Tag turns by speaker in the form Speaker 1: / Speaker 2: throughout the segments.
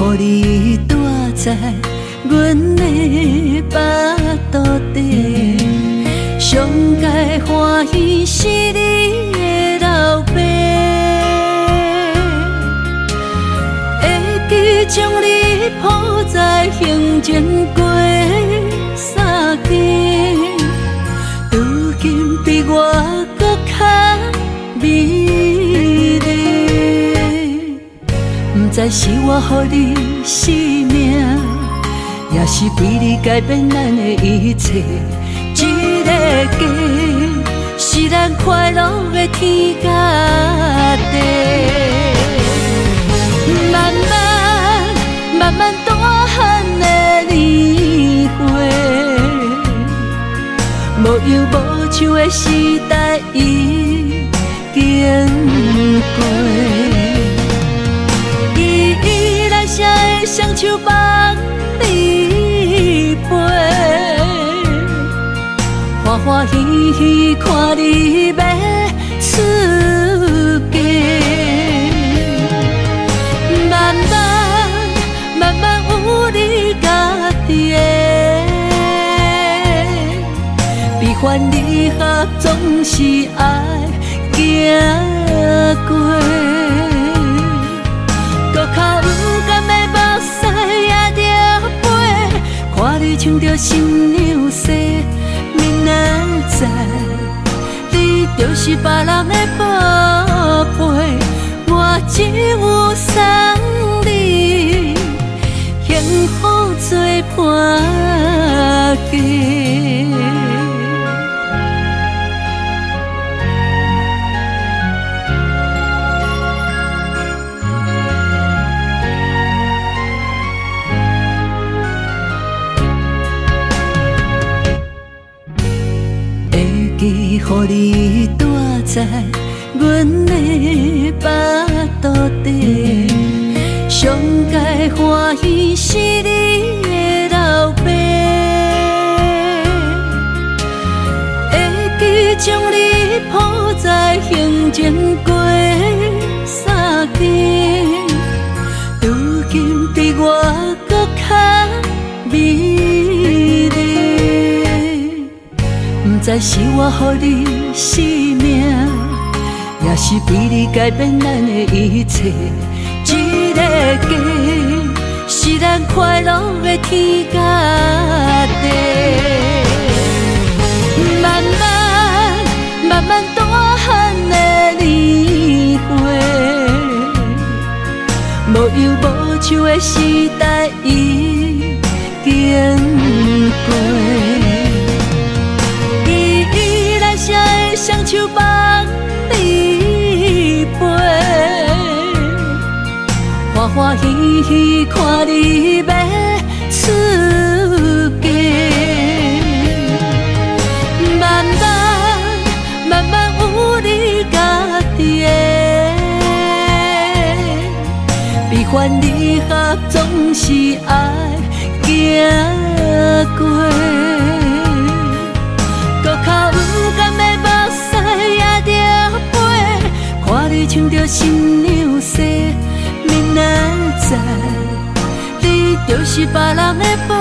Speaker 1: 予你蹛在阮的腹肚底，上界歡喜是你的老爸，會記將你抱在胸前過三更，如今比我閣較美麗。毋知是我予你生命，抑是被你改變咱的一切。這个家是咱快樂的天佮地，慢慢慢慢大漢的年歲，無憂無愁的時代已經過。依依來寫的雙手放你飛，歡歡喜喜看你欲出嫁，慢慢慢慢有你家己的，悲歡離合總是愛行過。閣較毋甘的目屎也著飞，看你穿著新娘紗，明仔載你就是別人的寶貝，我只有送你幸福做伴嫁。會記予你蹛在阮的腹肚底，上界歡喜是你的老爸，會記將你抱在胸前過三更，如今比我閣較美麗。毋知是我予你生命，抑是被你改變咱的一切。這个家是咱快樂的天佮地，慢慢慢慢大漢的年歲，無憂無愁的時代已經過。依依來寫的雙手放你飛，歡歡喜喜看你欲出嫁，慢慢慢慢有你家己的，悲歡離合總是愛行過。閣較毋甘的目屎也著飛，看你穿著新娘紗，明仔載你就是別人的寶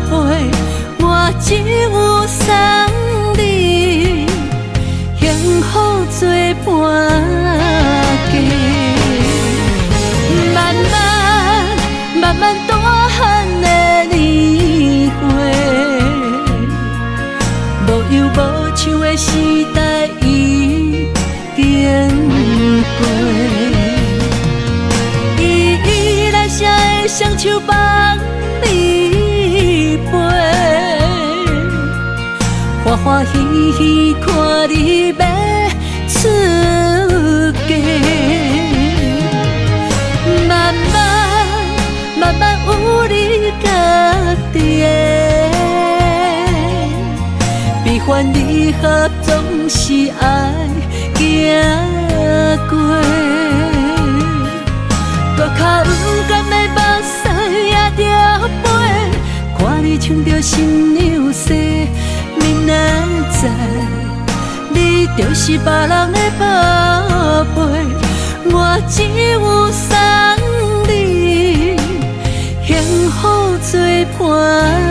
Speaker 1: 貝，我只有送你幸福做伴嫁。慢慢慢慢大漢的年歲，無憂無愁的時代已經過。依依來寫的雙手放你飛，歡歡喜喜看你欲出嫁，慢慢慢慢有你家己的，悲歡離合總是愛行過。閣較毋甘的目屎也著飛，看你穿著新娘紗，明仔載你就是別人的寶貝，我只有送你。嫁。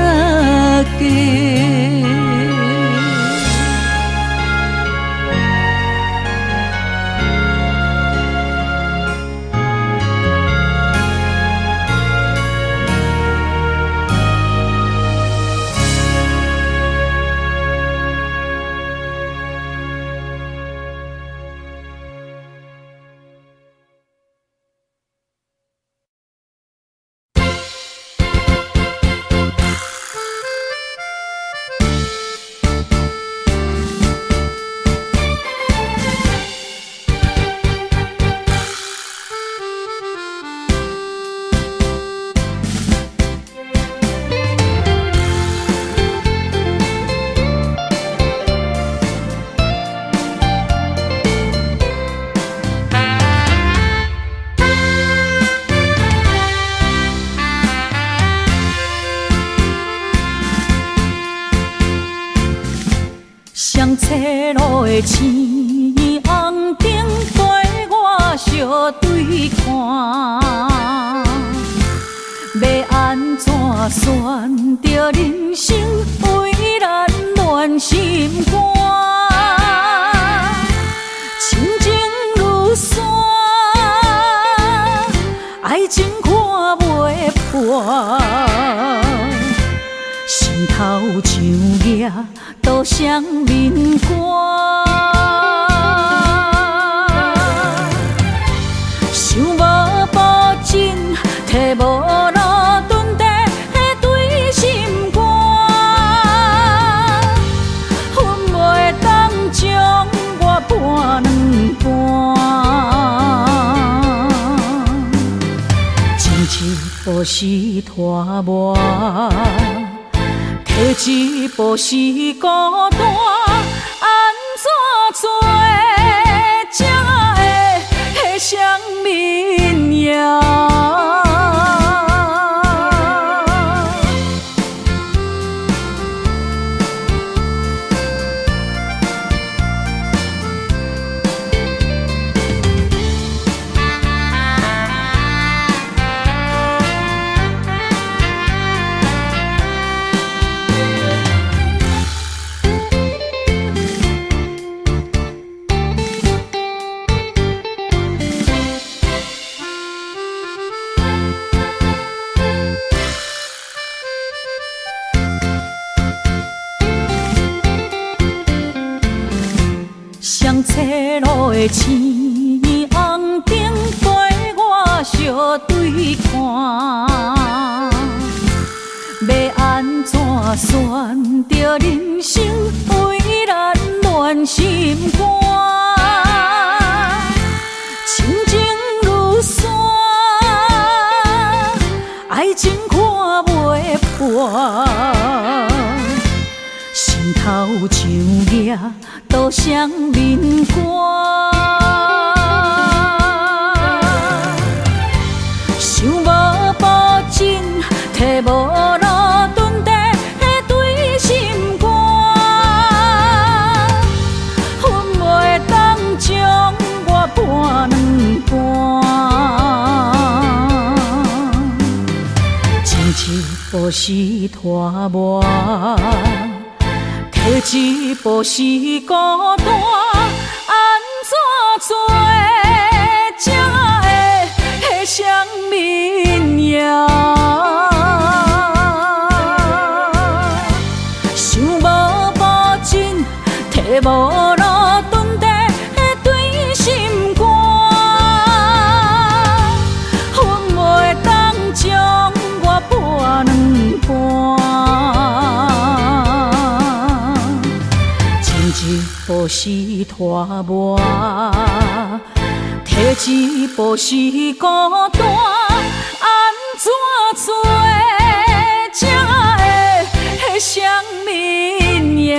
Speaker 2: 双切路的青红灯陪我相对看，欲按怎选择人生为难乱心肝，亲情如山，爱情看袂破，心头像额刀双面肝，想无保证，提无路顿地对心肝，阮袂当将我判两半，情一步是拖磨。退一步是孤单，按怎做才会双面赢？双切路的青红灯陪我相对看，欲按怎选择人生为难乱心肝，亲情如山，爱情看袂破，心头像额刀双面肝，想无保证，提无路顿地对心肝，阮袂当将我判两半，前一步是拖磨。退一步是孤单，按怎做才会双面赢？想无保证，提无路顿地对心肝，阮袂当将我判两半。一步是拖磨，退一步是孤单，按怎做才会双面赢？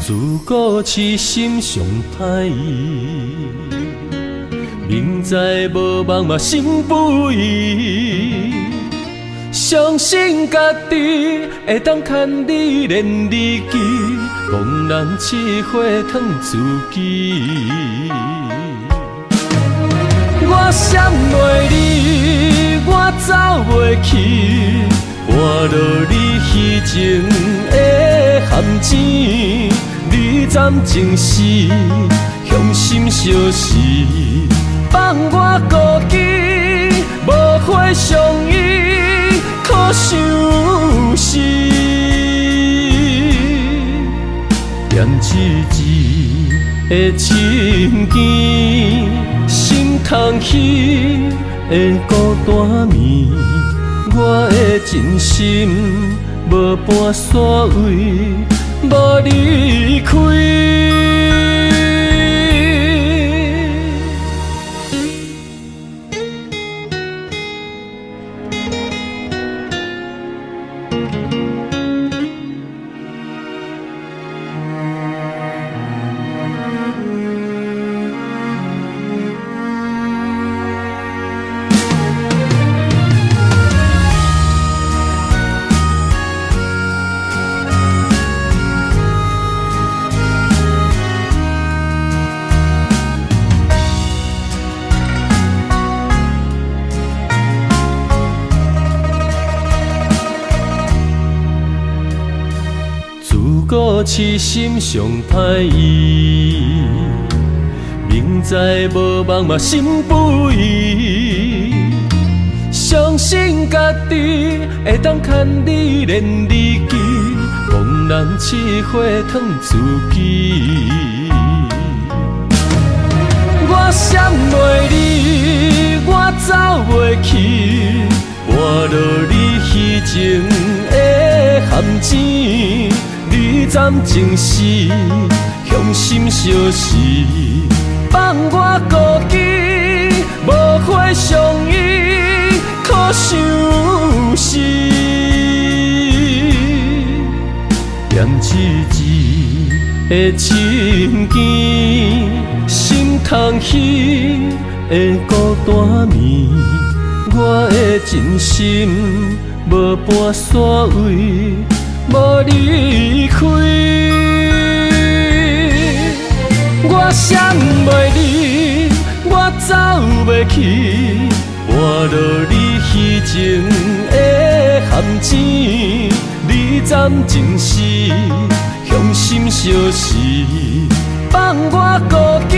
Speaker 3: 自古痴心上歹医，明知无梦嘛心不移，相信家己会当牵你连日记，戆人试火烫自己。我闪袂你，我走袂去，跋落你虚情的陷阱。你怎情是雄心相惜，放我孤枝，无花相依，可相思。踮痴痴的深更，心空虚的孤单暝，我的真心无半煞位，无离开。自古痴心上歹医，明知无梦嘛心不移，相信家己会当牵你连日记，戆人试火烫自己。我闪袂你，我走袂去，跋落你虚情的陷阱。你怎情是雄心相惜，放我孤枝，无花相依，可相思。踮痴痴的深更，心空虚的孤单暝，我的真心无半煞位，无离开。我闪袂你，我走袂去，跋落你虚情的陷阱。你怎情是雄心相惜，放我孤枝，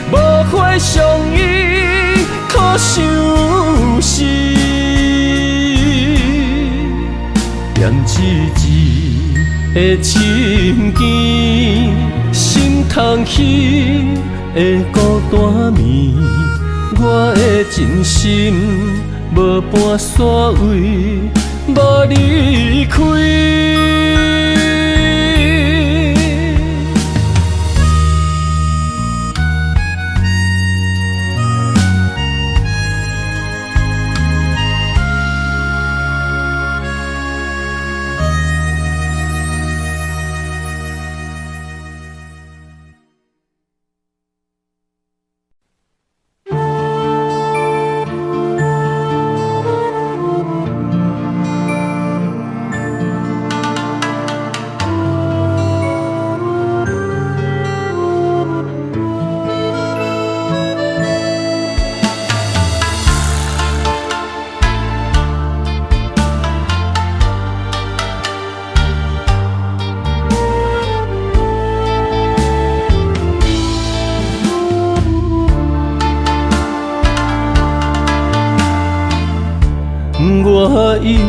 Speaker 3: 无花相依，可相思。踮痴痴的深更，心空虚的孤单暝，我的真心无半煞位，无离开。我以为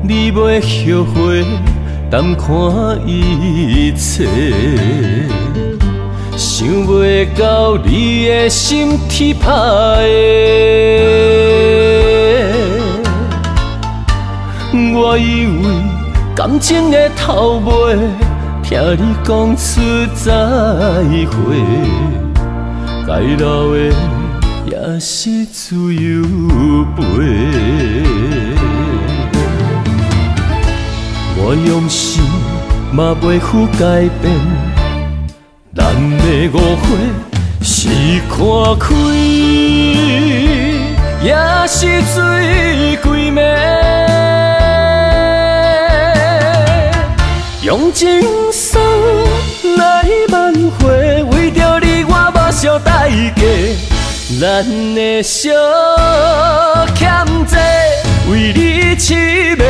Speaker 3: 你袂后悔，淡看一切，想袂到你的心铁拍的。我以为感情的头尾，听你讲出再会，该留的也是自由飞。我用心嘛袂赴改变。咱的误会是看开，也是醉规暝。用情丝来挽回，为著你我目惜代价。咱的小欠债，为你痴迷。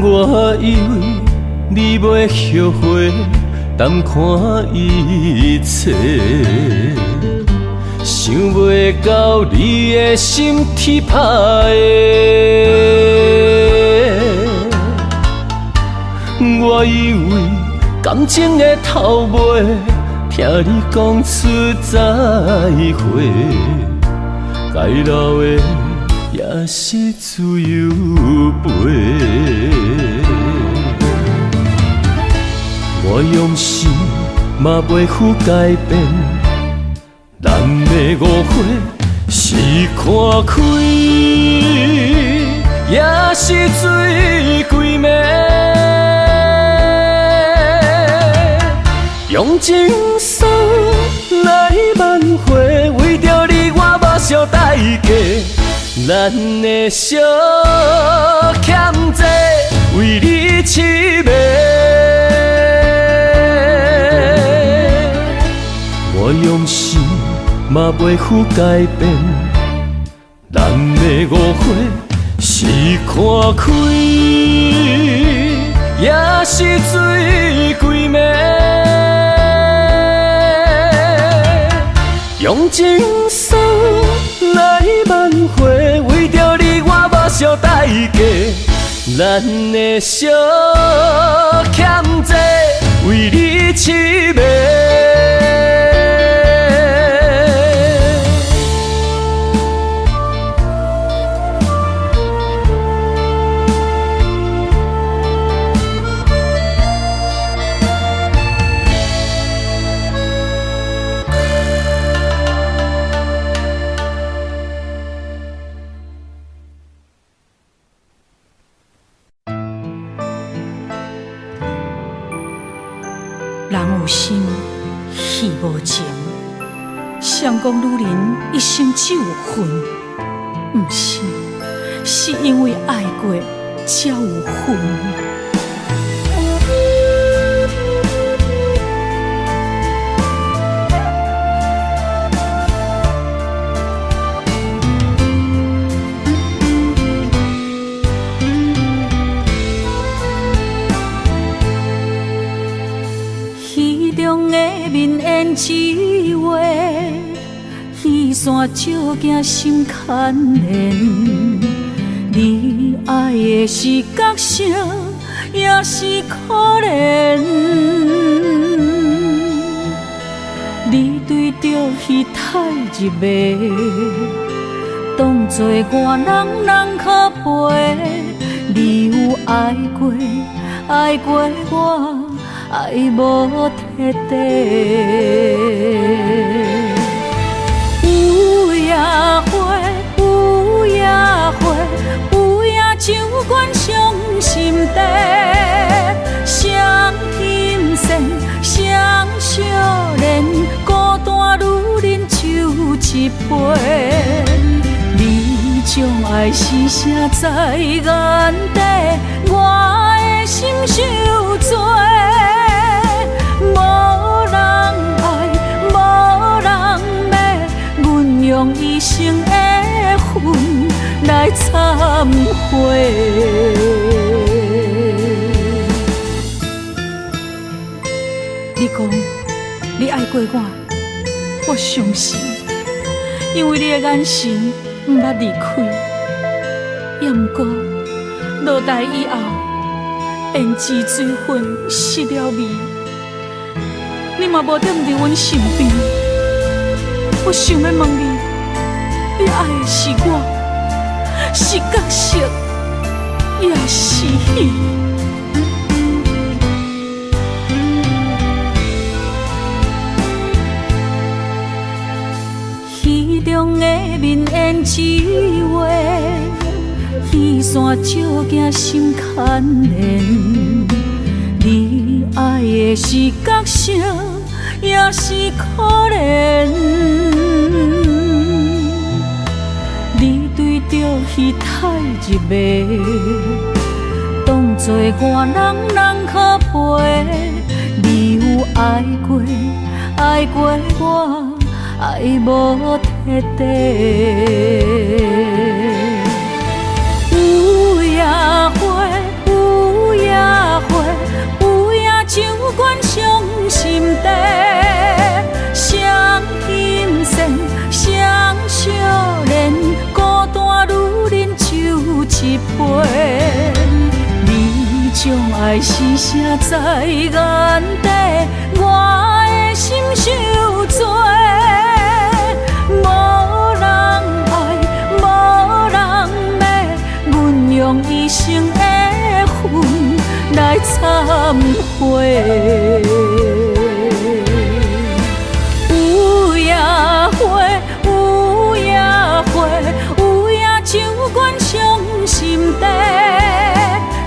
Speaker 3: 我以为你袂后悔，淡看一切，想袂到你的心铁打的。我以为感情的头尾，听你讲出再会，该留的也是自由飞。我用心嘛袂赴改变，咱的误会是看开，也是醉规暝。用情丝来挽回，为著你我目惜代价。咱的小欠债，为你痴迷。我用心嘛袂赴改变，咱的误会是看开，也是醉规暝。用情丝来挽回，为著你我目惜代价。咱的小欠债，为你痴迷。
Speaker 2: 人有心，戏无情。谁讲女人一生只有恨？毋是，是因为爱过才有恨。一话，戏线照镜心牵连。你爱的是角色，也是可怜。你对著戏太入迷，当作我人人可陪。你有爱过，爱过我。爱无彻底，有影花，有影花，有影酒罐伤心地，双天线，双相连，孤单女人酒一杯。你将爱是啥在眼底，我的心受罪。无人爱，无人骂，阮用一生的恨来忏悔。你讲你爱过我，我相信，因为你的眼神毋捌离开。也毋过落台以后，胭脂水粉失了味，你嘛无踮伫阮身边。我想欲问你，你爱的是我，是角色，抑是戏？戏中的面胭脂画，戏线照镜心牵连。你爱的是角色，抑是可怜？你对著戏太入迷，当作外人人可陪。你有爱过，爱过我，爱无彻底。有影花，有影花，有影酒馆伤心地，双金线，双相连，孤单女人酒一杯。你将爱是啥在眼底，我的心受罪。无人爱，无人骂，阮用一生的恨来忏悔。有影花，有影花，有影酒馆伤心地，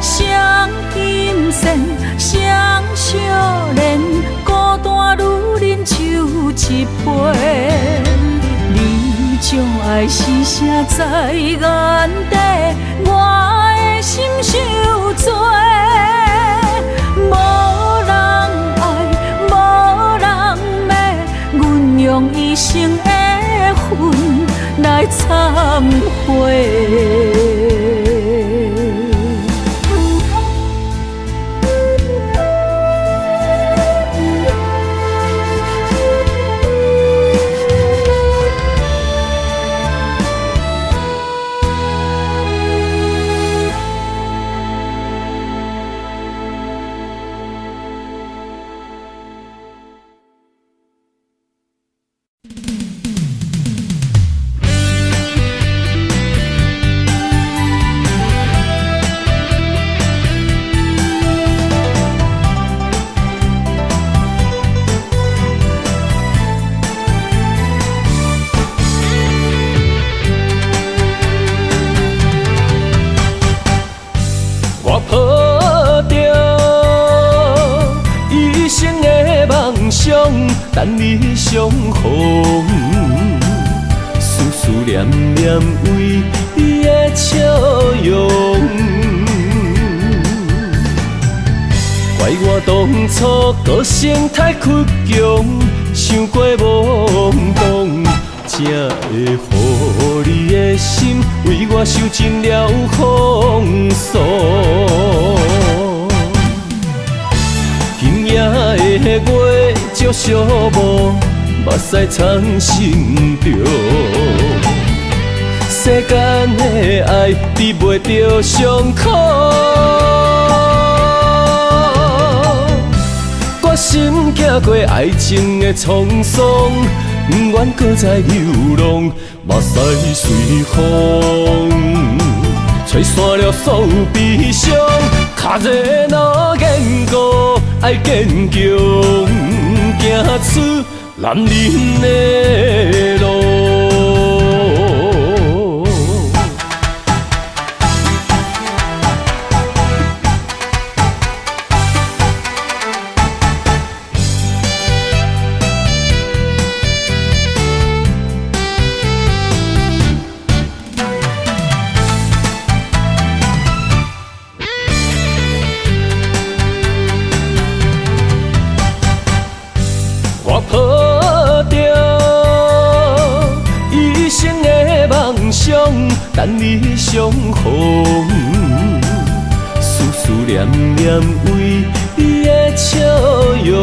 Speaker 2: 双金线，双相连，孤单女人酒一杯。你将爱是啥在眼底，我的心受罪。无人爱，无人骂，阮用一生的恨来忏悔。
Speaker 3: 我抱著一生的梦想，等你相逢，思思念念为你的笑容。怪我当初个性太倔强，伤过懵懂，才会予你的心为我受尽了风霜。今夜的月照寂寞，目屎藏心中。世间的爱治袂著伤口，决心行过爱情的沧桑，不愿阁再流浪，目屎随风，吹散了所有悲伤。脚步若坚固，爱坚强，行出男人的路。我抱著一生的梦想，等你相逢，思思念念为你的笑容。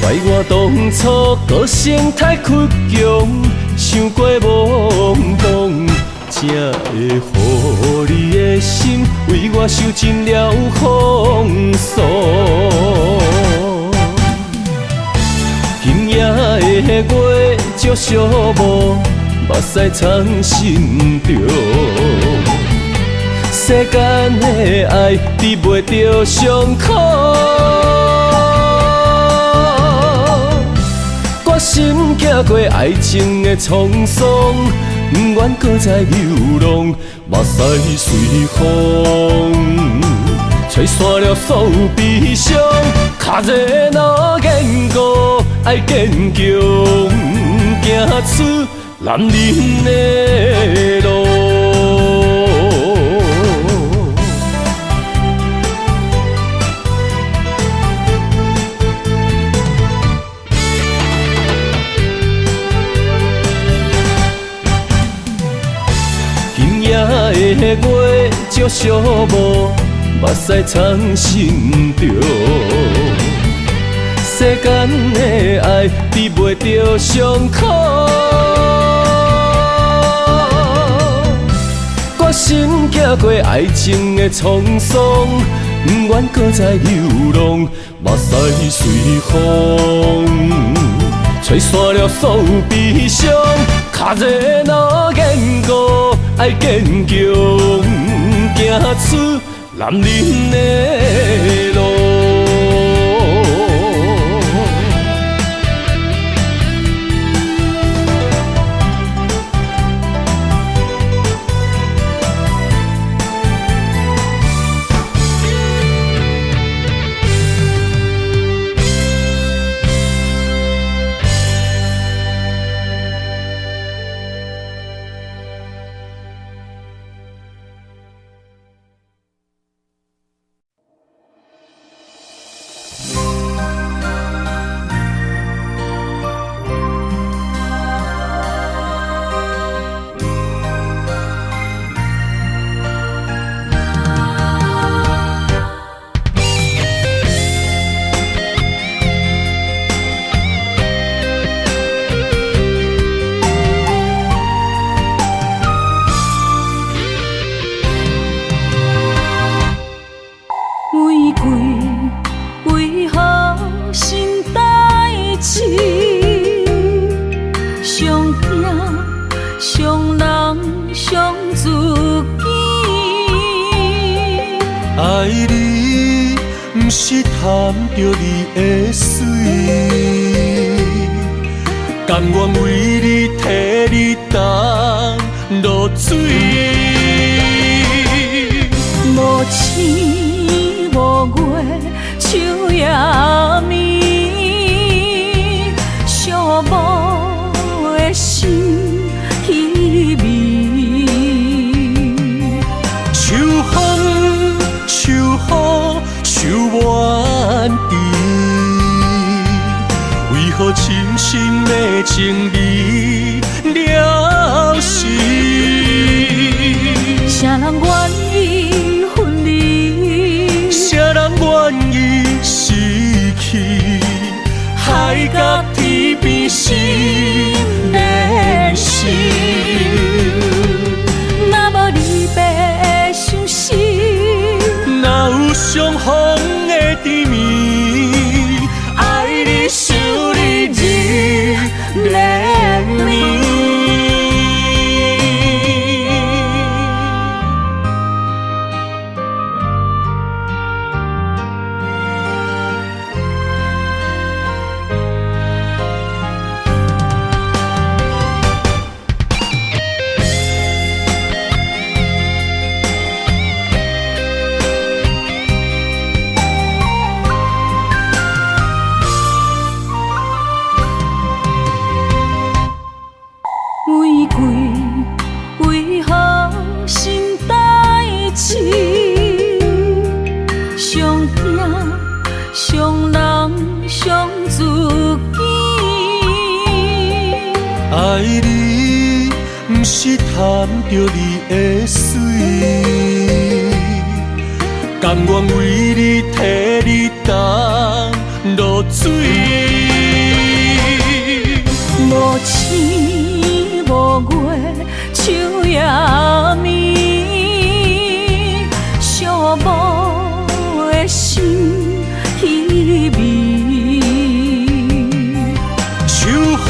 Speaker 3: 怪我当初个性太倔强，伤过懵懂，才会予你的心为我受尽了风霜。今夜的月照寂寞，目屎藏心中。世间的爱治袂著伤口，决心行过爱情的沧桑，不愿阁再流浪，目屎随风，吹散了所有悲伤。脚步若坚固，爱坚强，行出男人的路。今夜的月照寂寞，目屎藏心中。世间的爱治袂著伤口，决心行过爱情的沧桑，不愿阁再流浪，目屎随风，吹散了所有悲伤。脚步若坚固，爱坚强，行出男人的路。
Speaker 2: 玫瑰为何心带刺？上惊伤人伤自己。
Speaker 3: 爱你，毋是贪著你的媠，甘愿为你替你担落水。
Speaker 2: 无星无月，秋夜暝，寂寞的心稀微。
Speaker 3: 秋风秋雨秋满枝，为何深深的情味了时？
Speaker 2: 谁人愿意分离？
Speaker 3: 谁人愿意失去？海角天边心连心。
Speaker 2: 若无离别的相思，
Speaker 3: 若有相逢的甜蜜，爱你想你日连暝。
Speaker 2: 玫瑰为何心带刺？上惊伤人伤自己。
Speaker 3: 爱你，毋是贪著你的媠，甘愿为你替你担落水。
Speaker 2: 星無月，秋夜暝，寂寞的心稀微。
Speaker 3: 秋風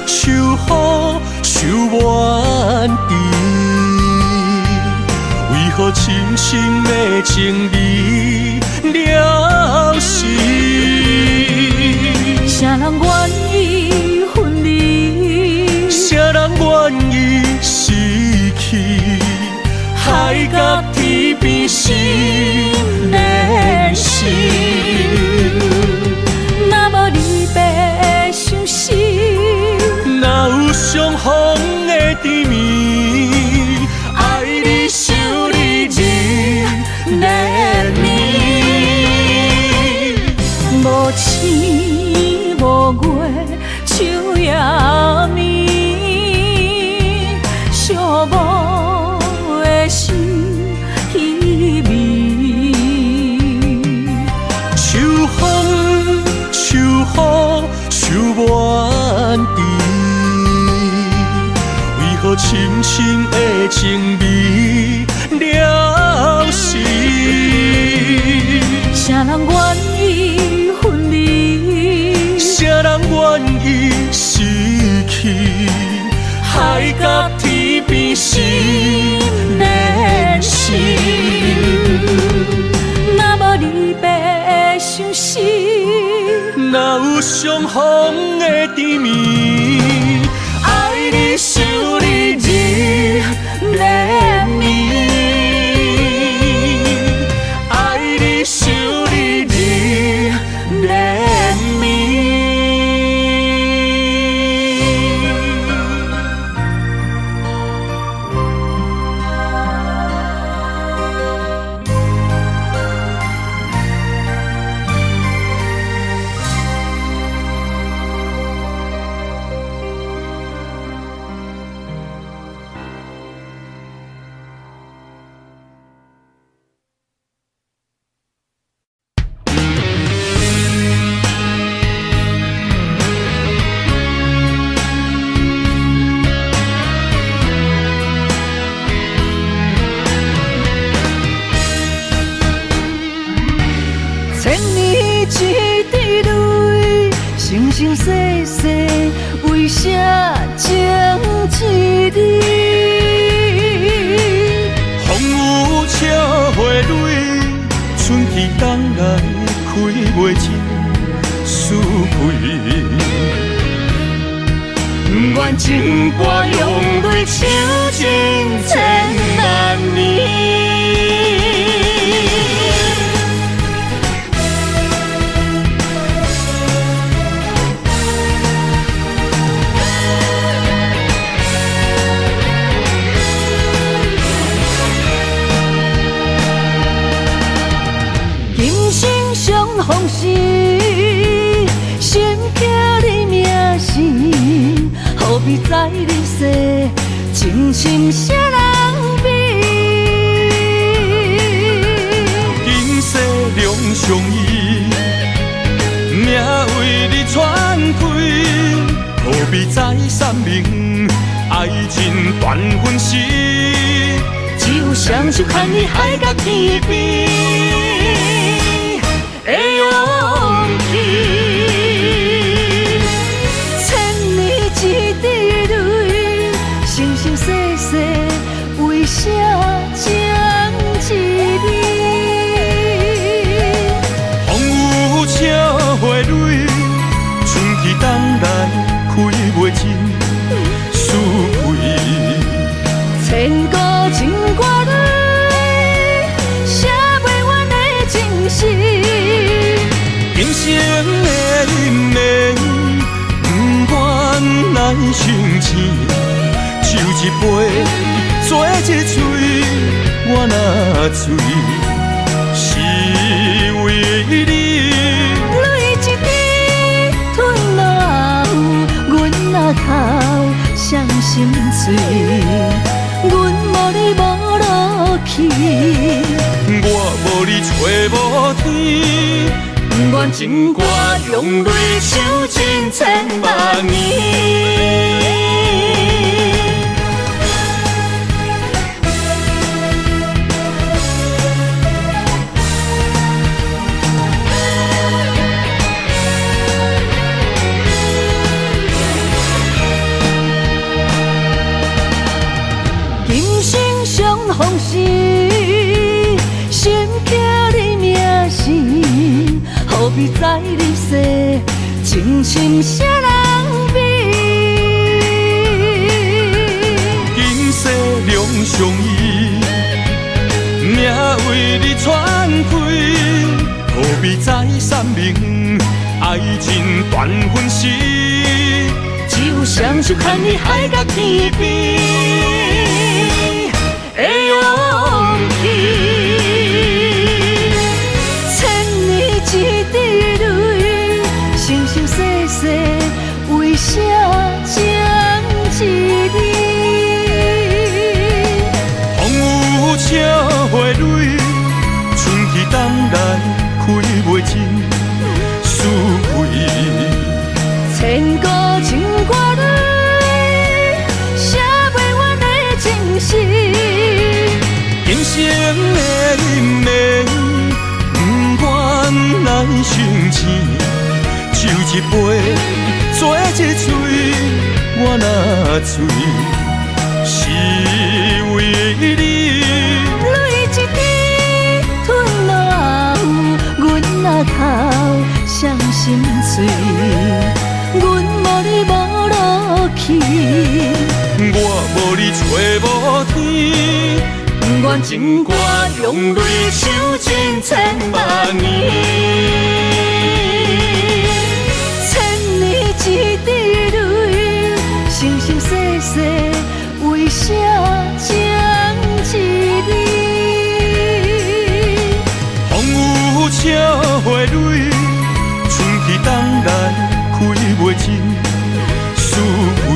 Speaker 3: 秋雨愁滿枝，為何深深的情味了時？
Speaker 2: 誰人願意分離？
Speaker 3: 誰人願意失去？海角天邊心連心。
Speaker 2: 若無離別的相思，
Speaker 3: 哪有相逢的甜蜜？愛你想你日連暝。
Speaker 2: 無星無月，秋夜暝，寂寞的心稀微。
Speaker 3: 秋風秋雨愁滿枝，為何深深的情味了時？
Speaker 2: 誰人願意分離？
Speaker 3: 誰人願意失去？海角天邊心連心。
Speaker 2: 若無離別的相思，
Speaker 3: 哪有相逢的甜蜜？愛你想你日連暝，愛你想你日連暝。
Speaker 1: 千年一滴淚，生生世世為啥情一字？
Speaker 3: 風雨車花蕊，春去冬來開袂盡，思開。不願情歌用淚唱盡千萬年。
Speaker 1: 今生相逢時，心刻你名姓，何必在人世，情深誰人比？
Speaker 3: 今世兩相依，命為你傳開，何必再三明愛情斷分時？
Speaker 1: 只有雙手牽你海角天邊的勇氣。千年一滴淚，生生世世為啥情一字？
Speaker 3: 風雨車花蕊，春去冬來開袂盡，思開。
Speaker 1: 千古情歌淚，寫袂完的情诗。
Speaker 3: 今生的姻緣，不愿来相欠，酒一杯，嘴一喙，我若醉，是為你。
Speaker 1: 淚一滴吞落喉，阮若哭，傷心醉。阮無你無落去，
Speaker 3: 我無你揣無天，不不愿情歌用泪唱尽千万年。
Speaker 1: 今生相逢时，心刻你名字，何必再入世，情深谁人比？
Speaker 3: 今世两相依，命为你传开，何必再三明爱情断分时？只有双手牵你海角天边的勇气。
Speaker 1: 千年一滴泪，生生世世为谁情一字？
Speaker 3: 风雨车花蕊，春去冬来开袂尽思开。
Speaker 1: 千古情歌泪，写袂完的情诗。
Speaker 3: 今生的姻缘，不愿来相欠，酒一杯，嘴一喙，我若醉，是为你。
Speaker 1: 泪一滴吞落喉，阮若哭，谁心碎？阮无你无落去，
Speaker 3: 我无你找无天，不愿情歌用泪唱尽千万年。
Speaker 1: 千年一滴泪，生生世世为谁情一字？
Speaker 3: 风雨车花蕊，春去冬来开袂尽思开。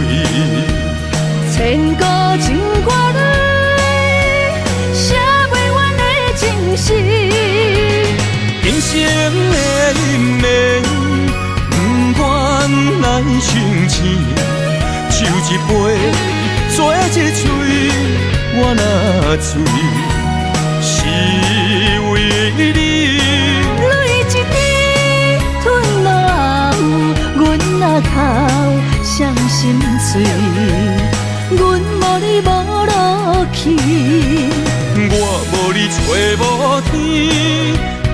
Speaker 1: 千古情歌泪，写袂完的情诗。
Speaker 3: 今生的姻缘，不愿来相欠，酒一杯，嘴一喙，我若醉，是为你。
Speaker 1: 泪一滴吞落喉，阮若哭，谁心碎？阮无你无落去，
Speaker 3: 我无你找无天，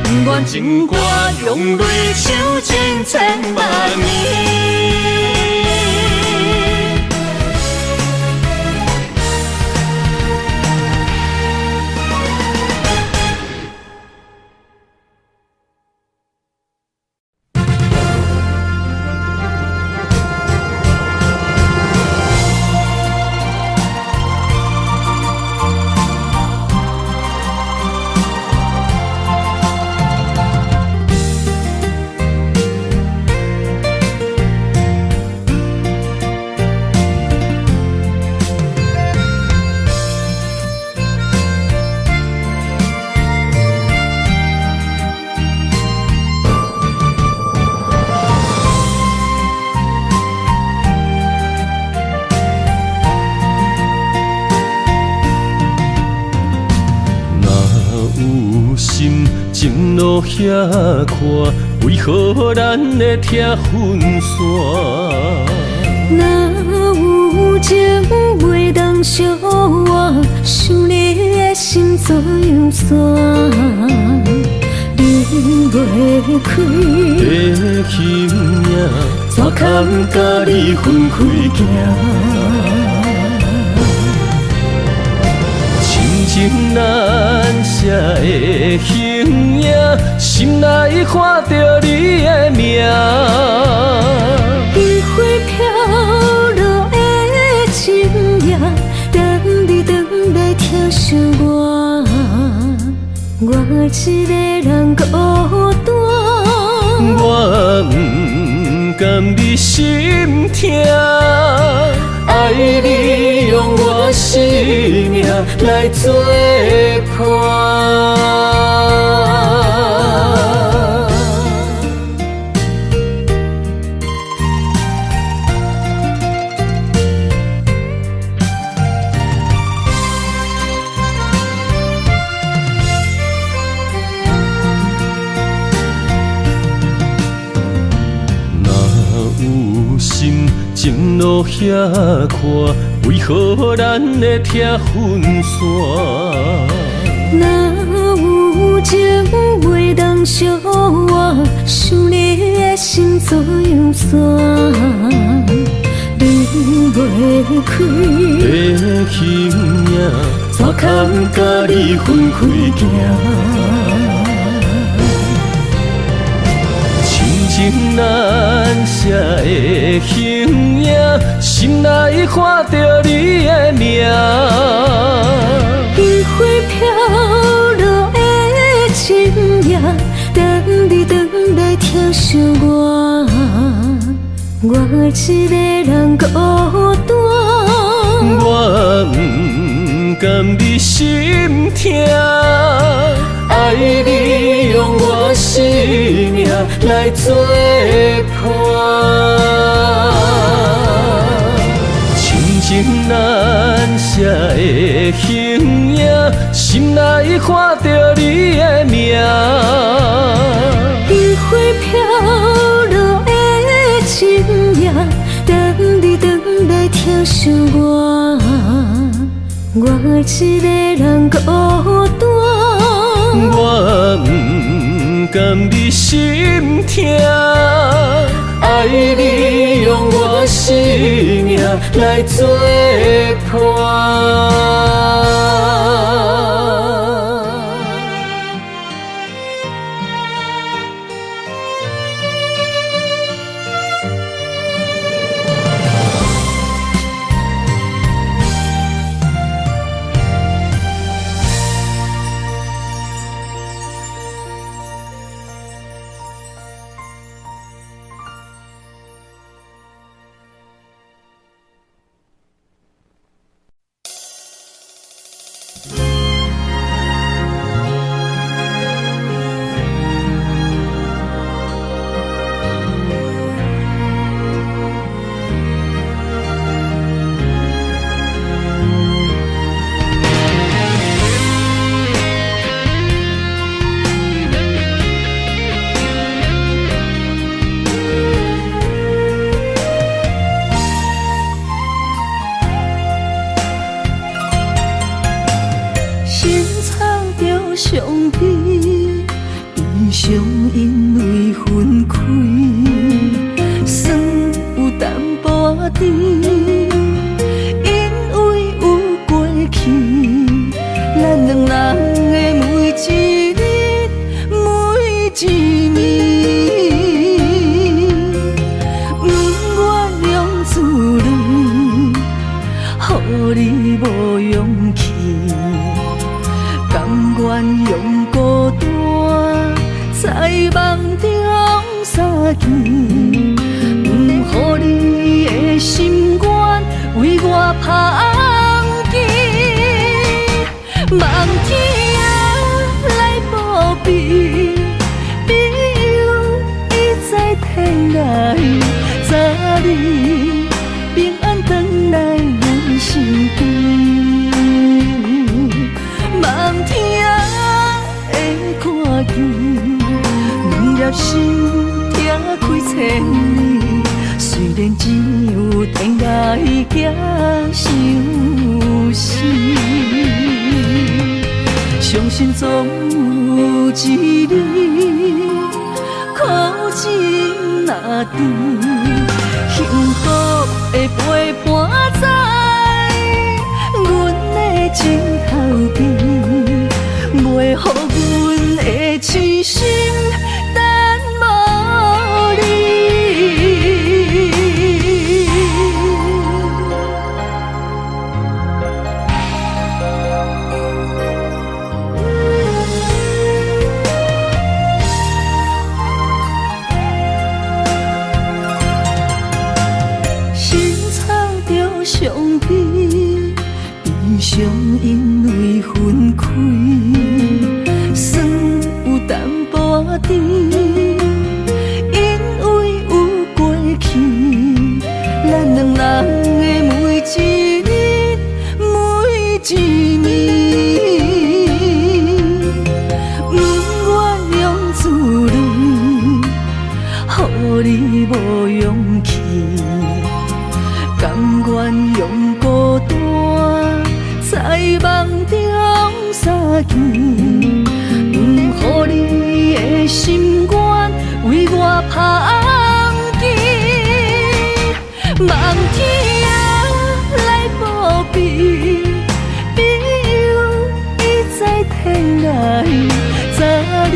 Speaker 3: 不愿情歌用泪唱尽千万年。若有心情路遐宽，为何咱会疼分散？
Speaker 1: 若有情袂当相活，想你的心怎样散？离袂开
Speaker 3: 的形影，怎堪佮你分开行？深情难舍的形影，心内看著你的名。
Speaker 1: 樱花飘落的深夜，等你转来疼惜我。我一个人孤单，
Speaker 3: 我不甘你心痛，爱你用我生命来作伴。情路遐宽，为何咱会疼分散？
Speaker 1: 若有情袂当相活，想你的心怎样散？离袂开
Speaker 3: 的形影，怎堪佮你分开行？深情难舍的形影，心内看著你的名。
Speaker 1: 樱花飘落的深夜，等你转来疼惜我，我一个人孤单。
Speaker 3: 我不甘你心疼，爱你用我生命来作伴。深情难舍的形影，心内看著你的名。
Speaker 1: 樱花飘落的深夜，等你转来疼惜我，我一个人孤单。
Speaker 3: 我不甘你心疼，爱你用我生命来作伴。
Speaker 1: 深藏著伤悲，悲伤因为分开，酸有淡薄仔甜，因为有过去，咱两人的每一日每一暝，不愿用自泪，予你无勇气。甘愿用孤单在梦中相见，不予你的心愿为我捧起，望天来保庇，庇佑伊在天涯，早日平安转来阮身边。望天会看见，两粒心痛开千里，虽然只有天涯寄相思，相信总有一日苦情若甜，幸福会陪伴在阮的枕头边，袂予阮的痴心等无你。深藏著伤悲，悲伤因为分开，酸有淡薄仔甜，因为有过去，咱两人的每一日每一暝，不愿用自泪，予你无勇气，甘願用孤單在夢中相見，毋予你的心願為我芳肩。望天仔來保庇，庇佑伊在天涯，早日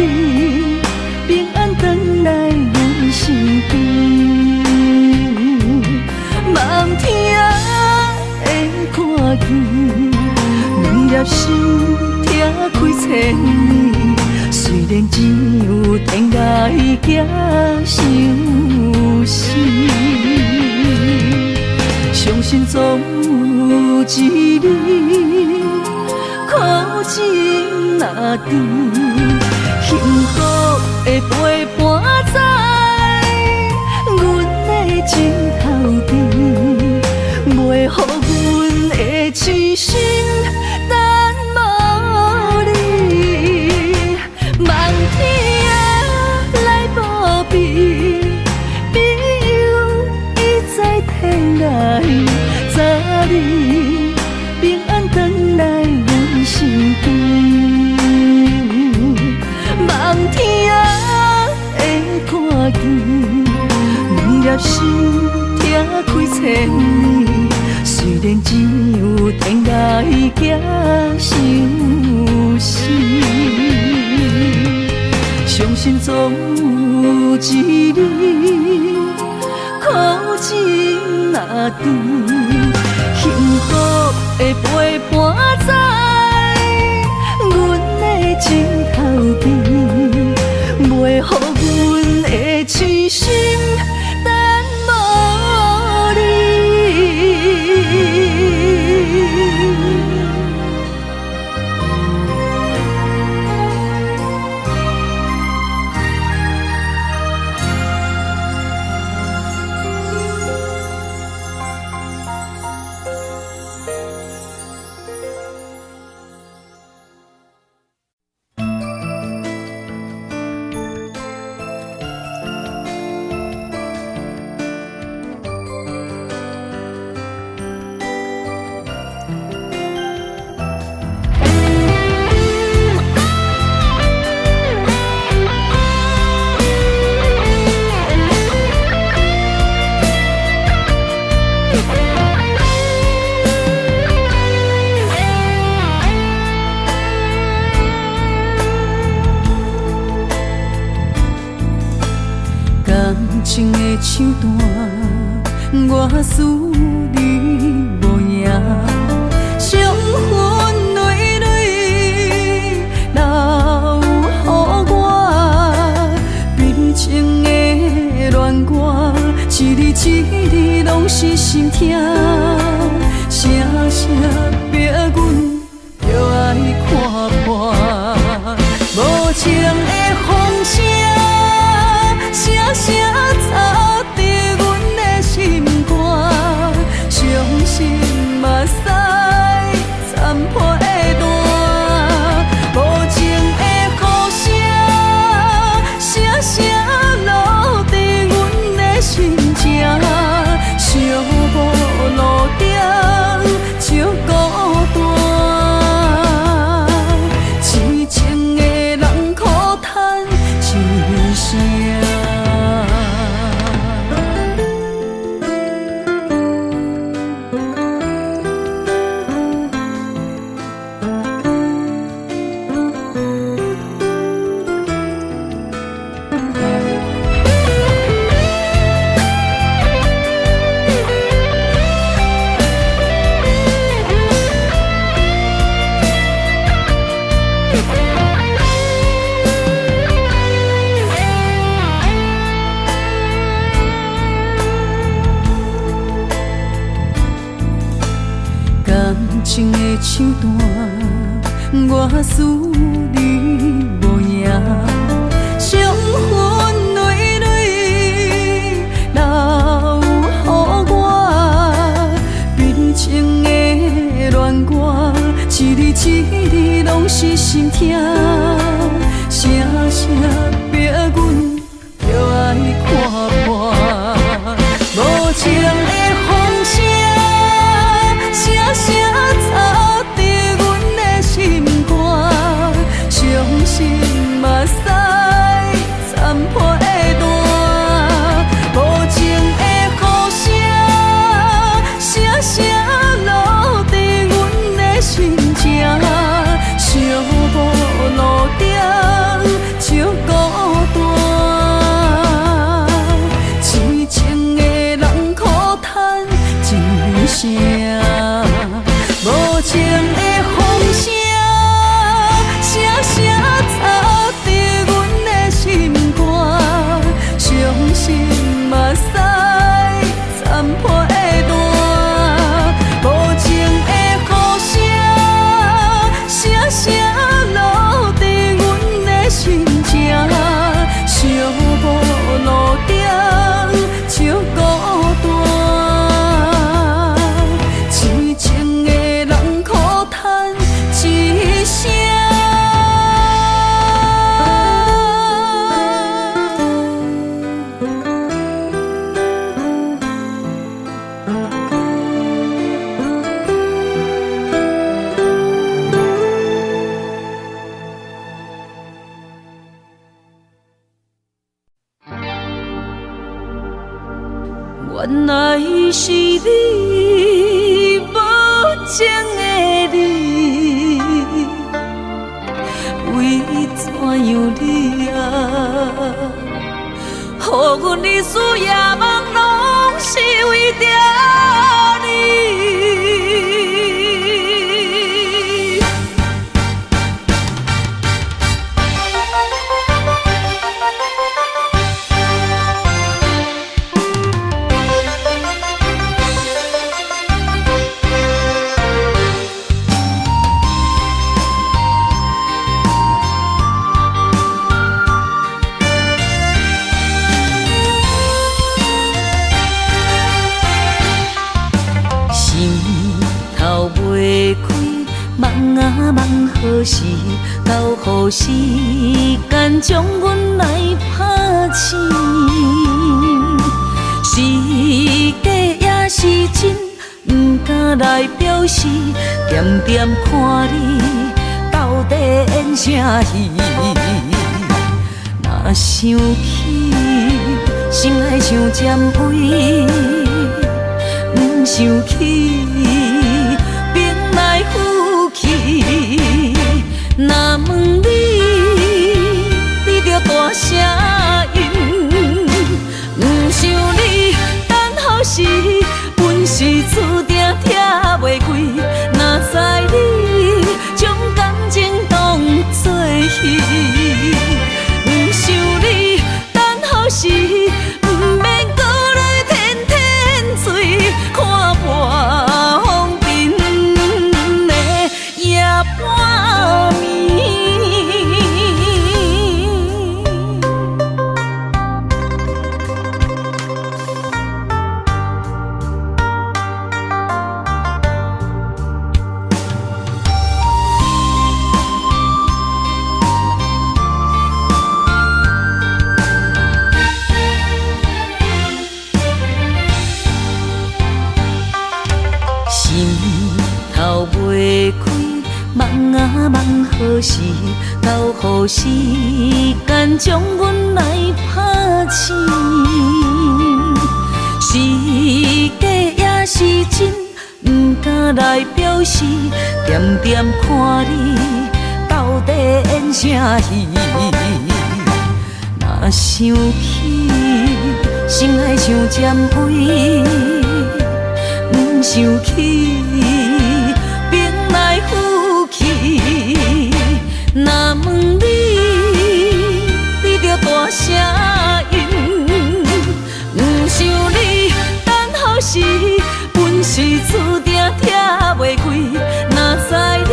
Speaker 1: 平安轉來阮身邊。望天仔會看見，兩粒心疼開千年，雖然只有天涯寄相思，相信總有一日苦情若甜，幸福會陪伴在阮的枕頭邊，袂予阮的痴心等無你。望天仔來保庇，庇佑伊在天涯，早日平安轉來阮身邊。望天仔會看見，兩粒心疼開千年，雖然只有天涯寄相思，相信總有一日苦情若甜，幸福會陪伴在阮的枕頭邊，袂予阮的痴心等無你。
Speaker 2: 感情的手段，我输你無贏，傷痕累累留予我，悲情的恋歌，一字一字攏是心痛，声声逼阮著爱看破，無情的風聲。聲聲插佇阮的心肝，傷心目屎残破的单，無情的雨聲，聲聲落佇阮的心情，寂寞路灯照孤單，痴情的人苦嘆一聲。感情的手段，我输你無贏，傷痕累累留予我，悲情的戀歌，一字一字攏是心痛，聲聲逼阮著愛看破，無情的風聲。
Speaker 1: 聲，無情的風聲，聲聲插佇阮的心肝，傷心目屎參被單。無情的雨聲，聲聲落佇阮的心情，寂寞路頂唱孤單。痴情的人苦嘆一聲。原來是你無情的你，為怎樣你啊，予阮日思夜夢攏是為著你。心頭袂開，夢啊夢何時？到予時間將阮來拍醒？是假也是真，不敢來表示。恬恬看你到底演啥戲？若想起，心內像針位。毋想起，冰來覆去。若問你，你著大聲應。毋想你，等予時，阮是注定拆袂開。哪知你將感情當作戲。毋想你，等予時，毋免閣來天天醉，看破風塵的夜半暝。心頭袂開，夢啊夢何時？到予時間將阮來拍醒？是假也是真，不敢來表示。恬恬看你到底演啥戲？若想起，心內像針位。毋想起，冰來覆去。若問你，你著大聲應。毋想你，等予時，阮是注定拆袂開。哪知你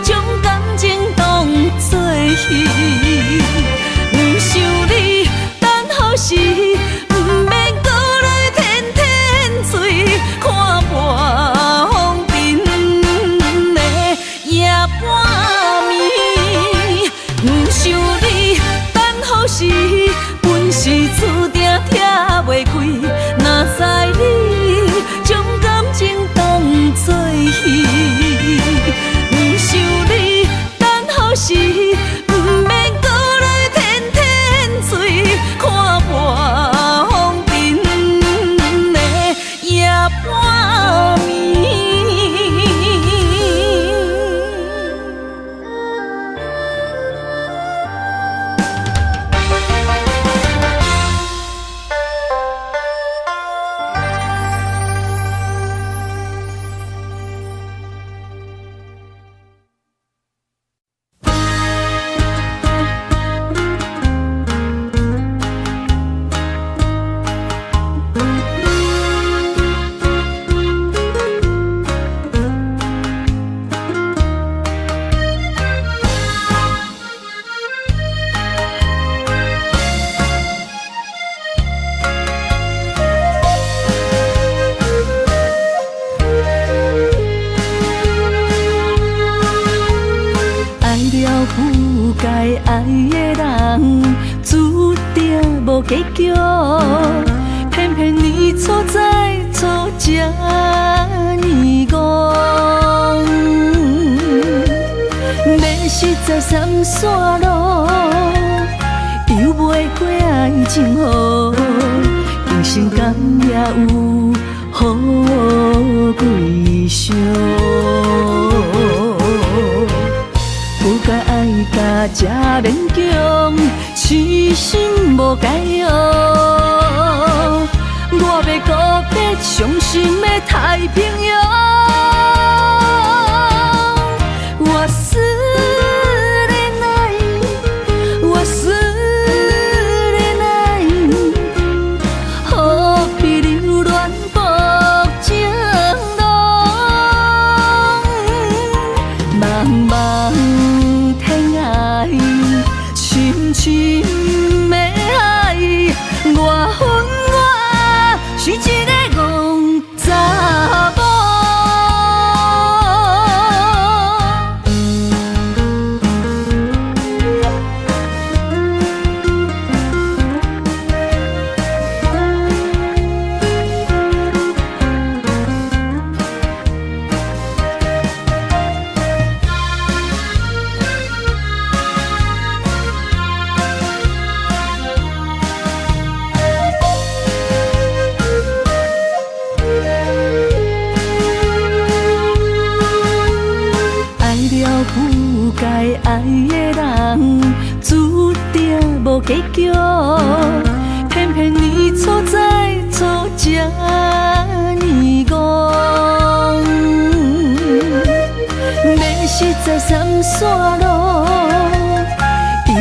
Speaker 1: 將感情當作戲。毋想你，等予時，毋免閣來天天醉，看破風塵计较，偏偏你错在错这呢戆。迷失在三线路，游袂过爱情河，今生敢也有好归宿？不该爱甲这勉强，痴心无解药。我欲告别伤心的太平洋。我思念爱，我思念爱，何必留恋薄情郎？茫茫天涯，深深的爱，我分我是一个戆查某。爱了不该爱的人，注定无结局。偏偏你错在错这呢戆，迷失在三线路，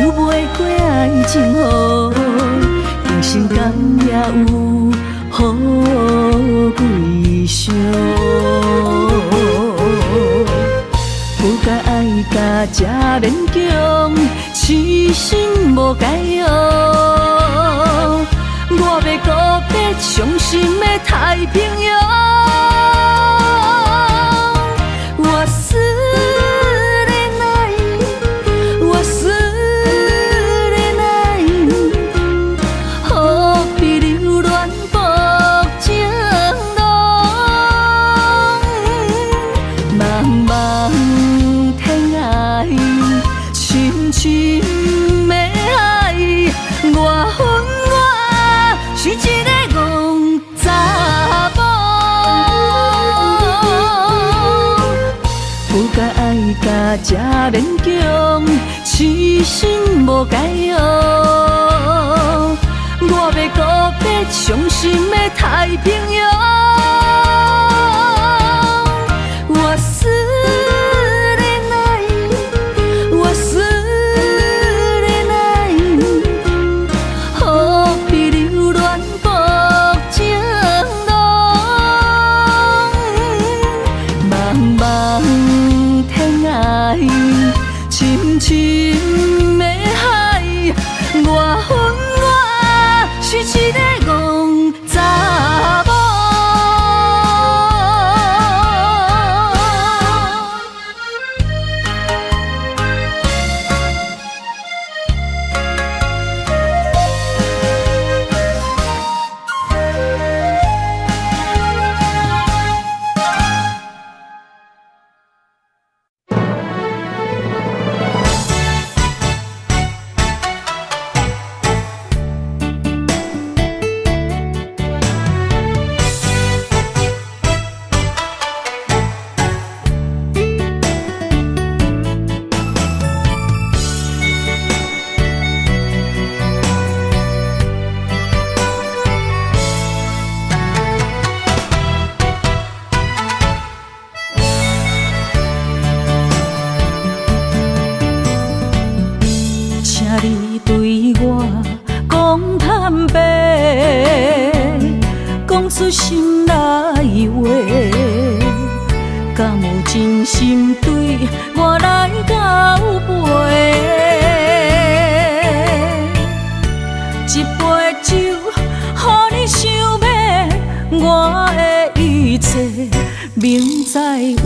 Speaker 1: 游袂过爱情河，今生敢也有好归宿？不该爱甲这勉强，痴心无解药。我欲告别伤心的太平洋。我思念爱，我思念爱，何必留恋薄情郎？茫茫天涯，深深的爱，我分我是一个戆查某。不该爱甲这勉强，痴心无解药。我欲告别伤心的太平洋。我思念爱，我思念爱，何必留恋薄情郎？茫茫天涯，深深的海，我分我是一个戆查某。
Speaker 2: 请你对我讲坦白，讲出心内话，敢有真心对我来交陪？一杯酒，予你想欲我的一切，明知有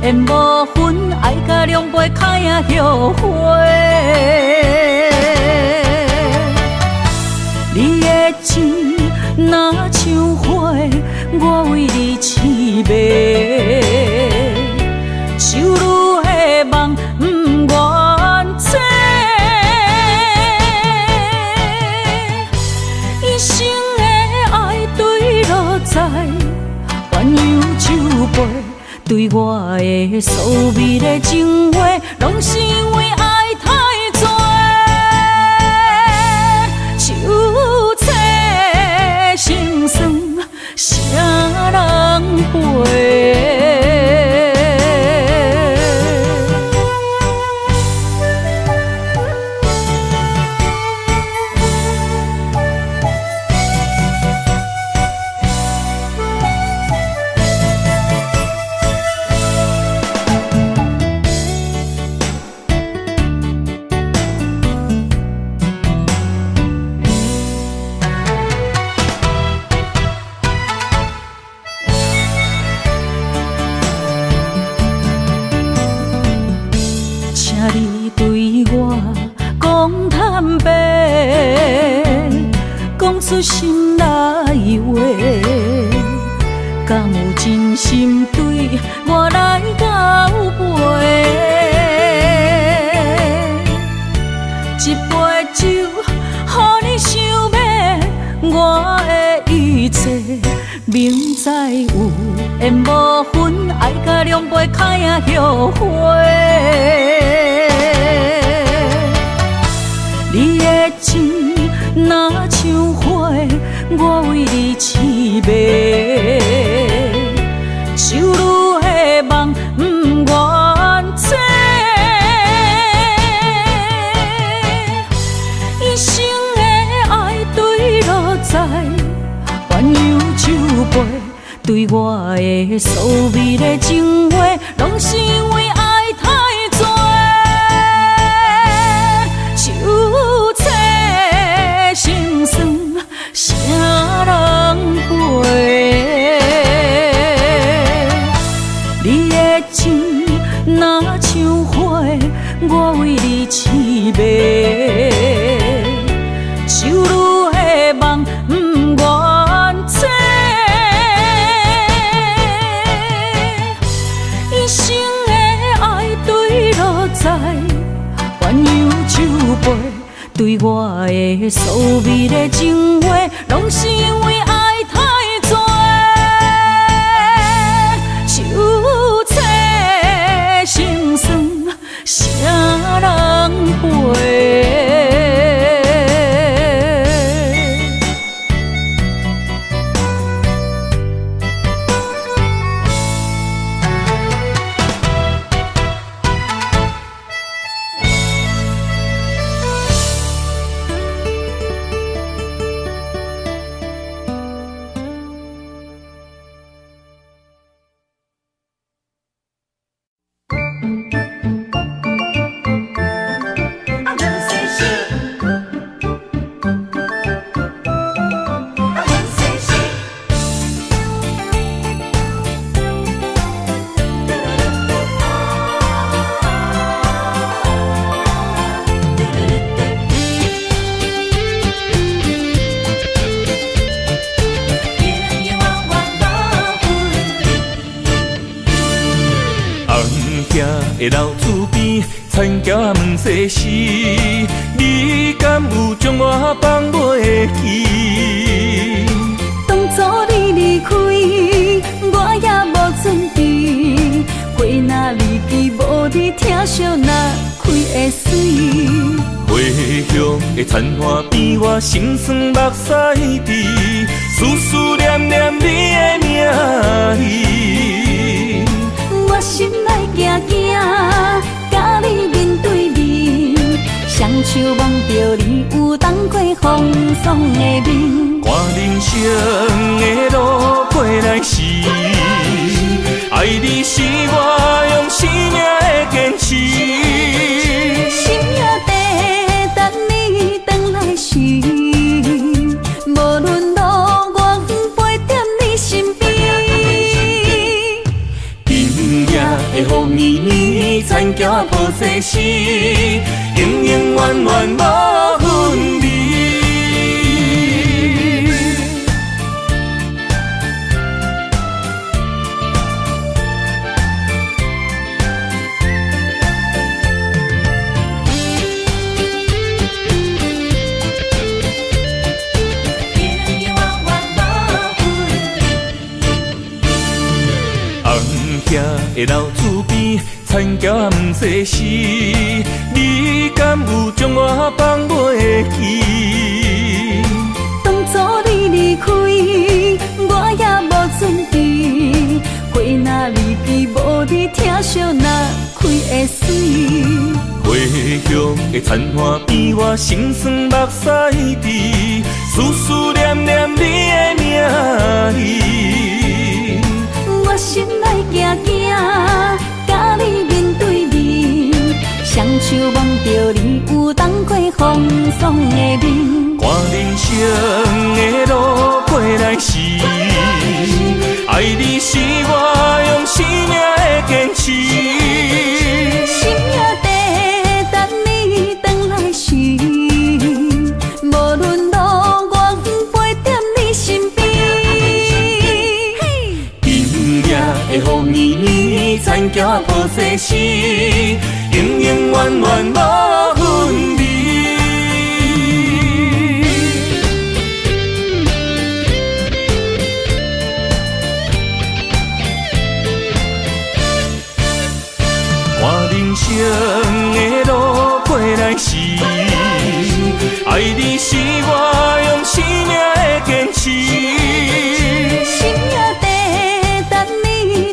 Speaker 2: 缘无分，爱甲两杯开啊后悔。你杯，對我的所謂的情話，攏是因為愛太濟。手切心酸，啥人陪？請你對我講坦白，講出心內話，敢有真心對我來交陪？一杯酒，予你想欲我的一切，明知有緣無份，愛甲兩杯開啊後悔。你的情若像花，我為你痴迷，就如彼夢不願醒。一生的愛坠落在鴛鴦酒杯，對我的所謂的情話，攏是因為愛太濟。手切心酸，啥人陪？你的情若像花，我為你痴迷，就如彼夢不願醒。一生的愛坠落在鴛鴦酒杯，對我的所謂的情話，攏是因為愛太濟。手切心酸，啥人陪？
Speaker 3: 的老厝边，田桥仔问世事，你敢有将我放袂记？
Speaker 1: 当初你离开，我也无准备。花若离奇，无你疼惜若开会水。
Speaker 3: 回乡的田岸边，我心酸目屎滴，思思念念你的名字。
Speaker 1: 我心内惊惊，佮你面对面，双手摸著你有当过风霜的面。
Speaker 3: 看人生的路过来时，爱你是我用生命的坚持。
Speaker 1: 心也在等你转来时，无论路远，陪踮你身边。
Speaker 3: 今夜的雨绵绵，田桥抱世事，永永远远无分离。徛的老厝边，田徛毋世时，你敢有将我放袂记？
Speaker 1: 当初你离开，我也无准备。花若离枝无你疼惜，哪开会媠？
Speaker 3: 回乡的田岸边，我心酸目屎滴，思思念念你的名字。
Speaker 1: 我心内惊惊，佮你面对面，双手望著你有当过风霜的面。
Speaker 3: 看人生的路过来时，爱你是我用生命的坚持。
Speaker 1: 心也在等你转来时，无论路远，陪踮你身边。
Speaker 3: 今夜的雨绵绵，田徛抱世时，永永远远无分离。看人生的路过来时，爱你是我用生命的坚持。
Speaker 1: 心也在等你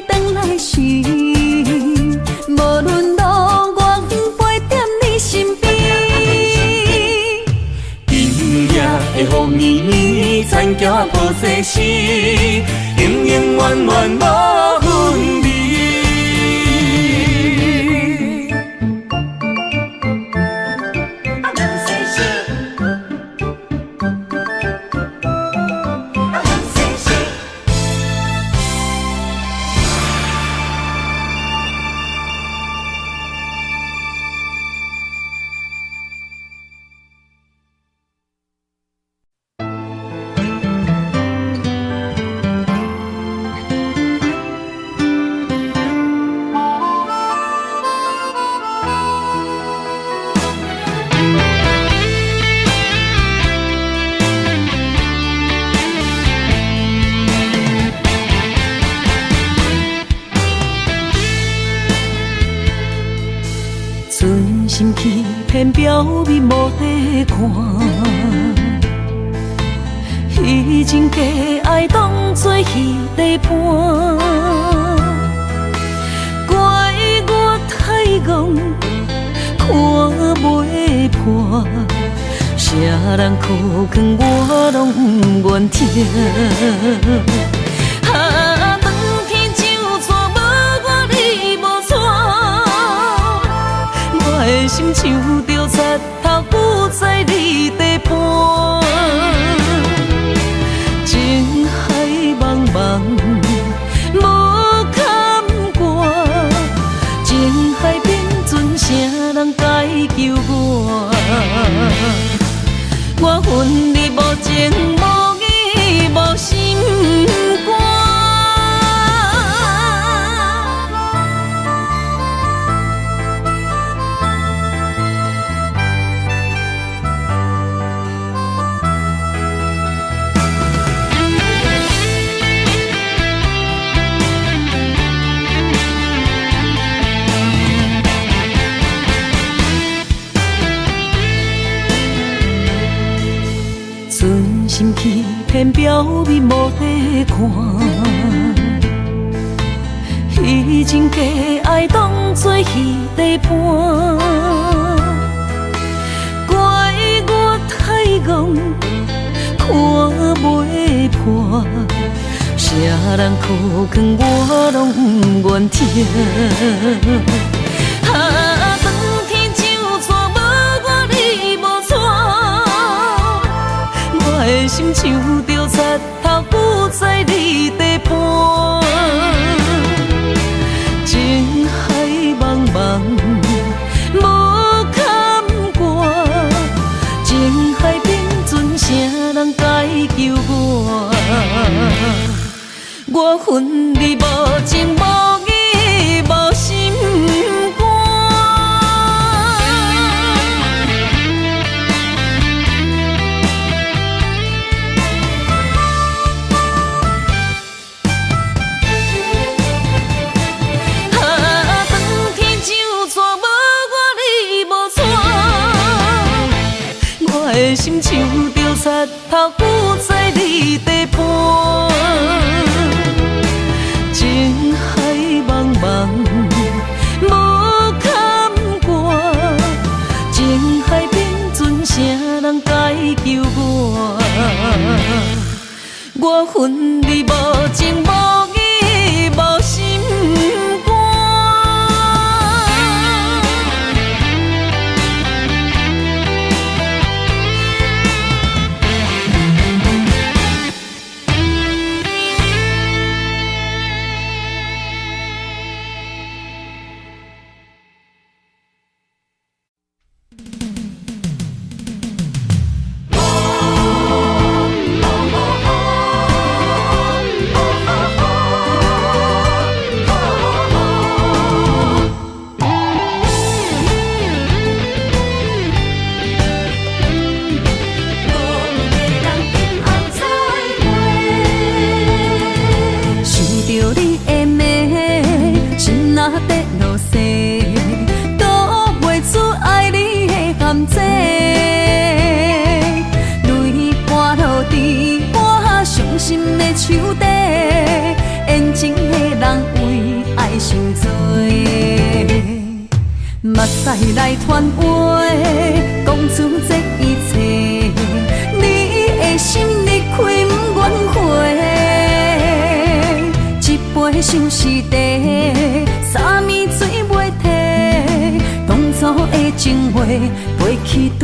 Speaker 1: 转来时，无论路远，陪踮你身边。
Speaker 3: 今夜的雨绵绵，田徛抱世时，永永远远无分离。
Speaker 1: 存心欺骗表面无在看，虚情假爱当作戏在伴，怪我太戆，看袂破，啥人苦劝我拢毋愿听。啊，转去就娶，无我你无娶，我的心像著贼头，不在你地盘。情海茫茫，无坎坷，情海变阵，啥人解救我？我恨你无情无义无心肝。存心欺骗表面无在看，虚情假爱当作戏在伴，怪我太戆，看袂破，啥人苦劝我拢毋愿听。啊，转去就娶，无我你无娶，我的心像著贼头，不在你地盘。情海茫茫，无坎坷，情海变阵，啥人解救我？我恨你无情无义无心肝。頭久在你地盤。情海茫茫，無坎坷，情海平船，啥人解救我？我恨你無情無義無心肝。想著你的暝，心若欲落雪，躲袂出愛你的陷阱。淚捾落佇我傷心的手底，緣情的人為愛受罪。目屎來傳話，講出這一切，你的心離開不願回。一杯相思茶，三暝水袂退，當初的情話飛去地。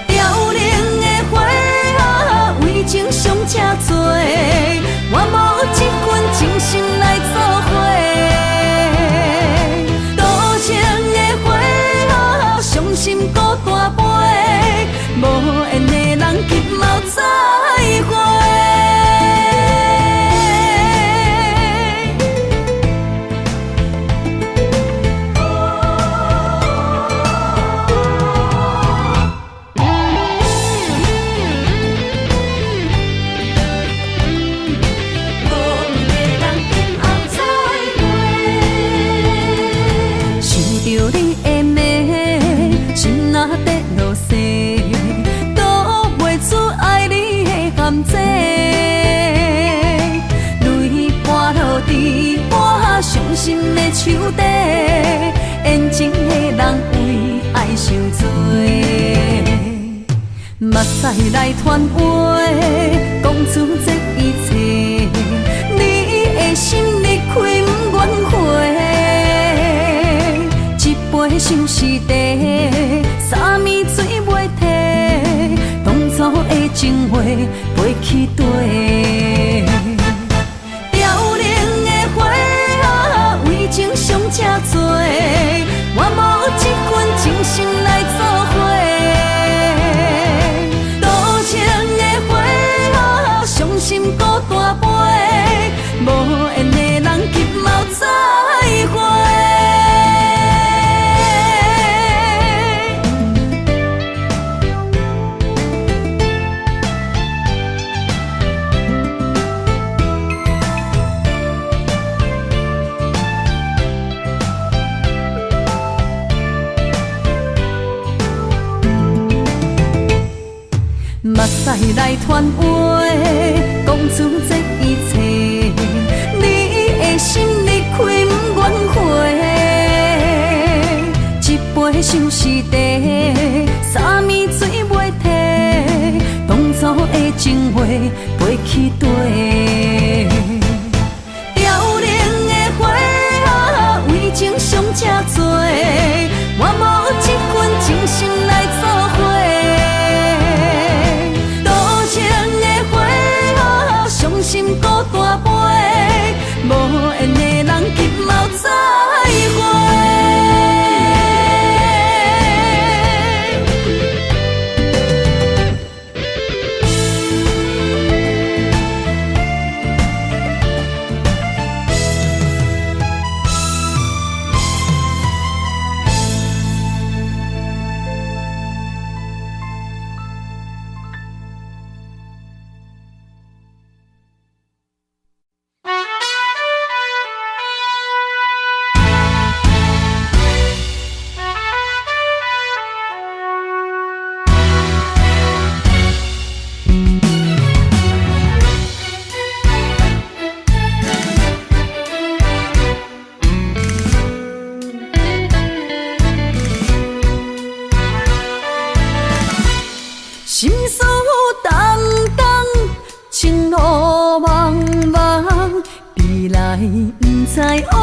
Speaker 1: 凋零的花啊，為情傷這多，我無這份情深來做伙。多情的花啊，傷心孤單飛，無緣的人今後再會。想著你的暝，心若欲落雪，躲袂出愛你的陷阱。淚捌落佇我傷心的手底，緣情的人為愛受罪。目屎來傳話，講出這一切，你的心離開不願回。一杯相思茶，三暝水袂退，當初的情話飛去地。凋零的花啊，為情傷這多，我無這份情深來做伙。多情的花啊，傷心孤單飛，無緣的人今後再會。目屎來傳話，講出這一切，你的心離開不願回。一杯相思茶，三暝水袂退，當初的情話飛去地。凋零的花啊，為情傷這多，我無這份情深來做伙。多情的花啊，傷心孤單飛，無緣的人今後再會。毋知往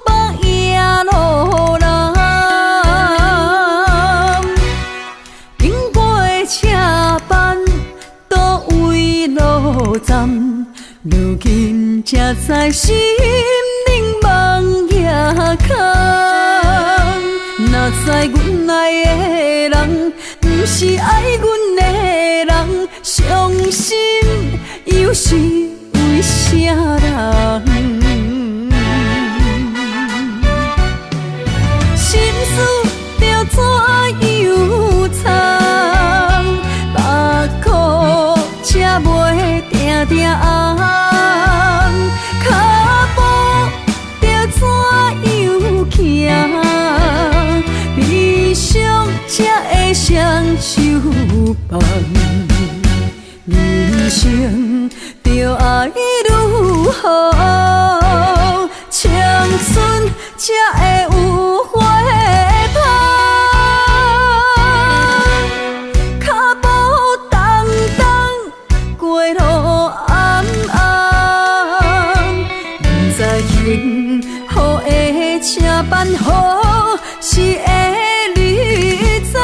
Speaker 1: 北耶路南，经过车班，佗位路站，如今才知心灵梦也空。哪知阮愛的人，毋是愛阮的人，傷心又是為啥人？心事著怎樣藏？目眶才袂定定紅，跤步著怎樣行？悲傷才會雙手放。人生著愛愈好，青春才會有花香。跤步重重，過路暗暗，毋知幸福的車班何時會離站。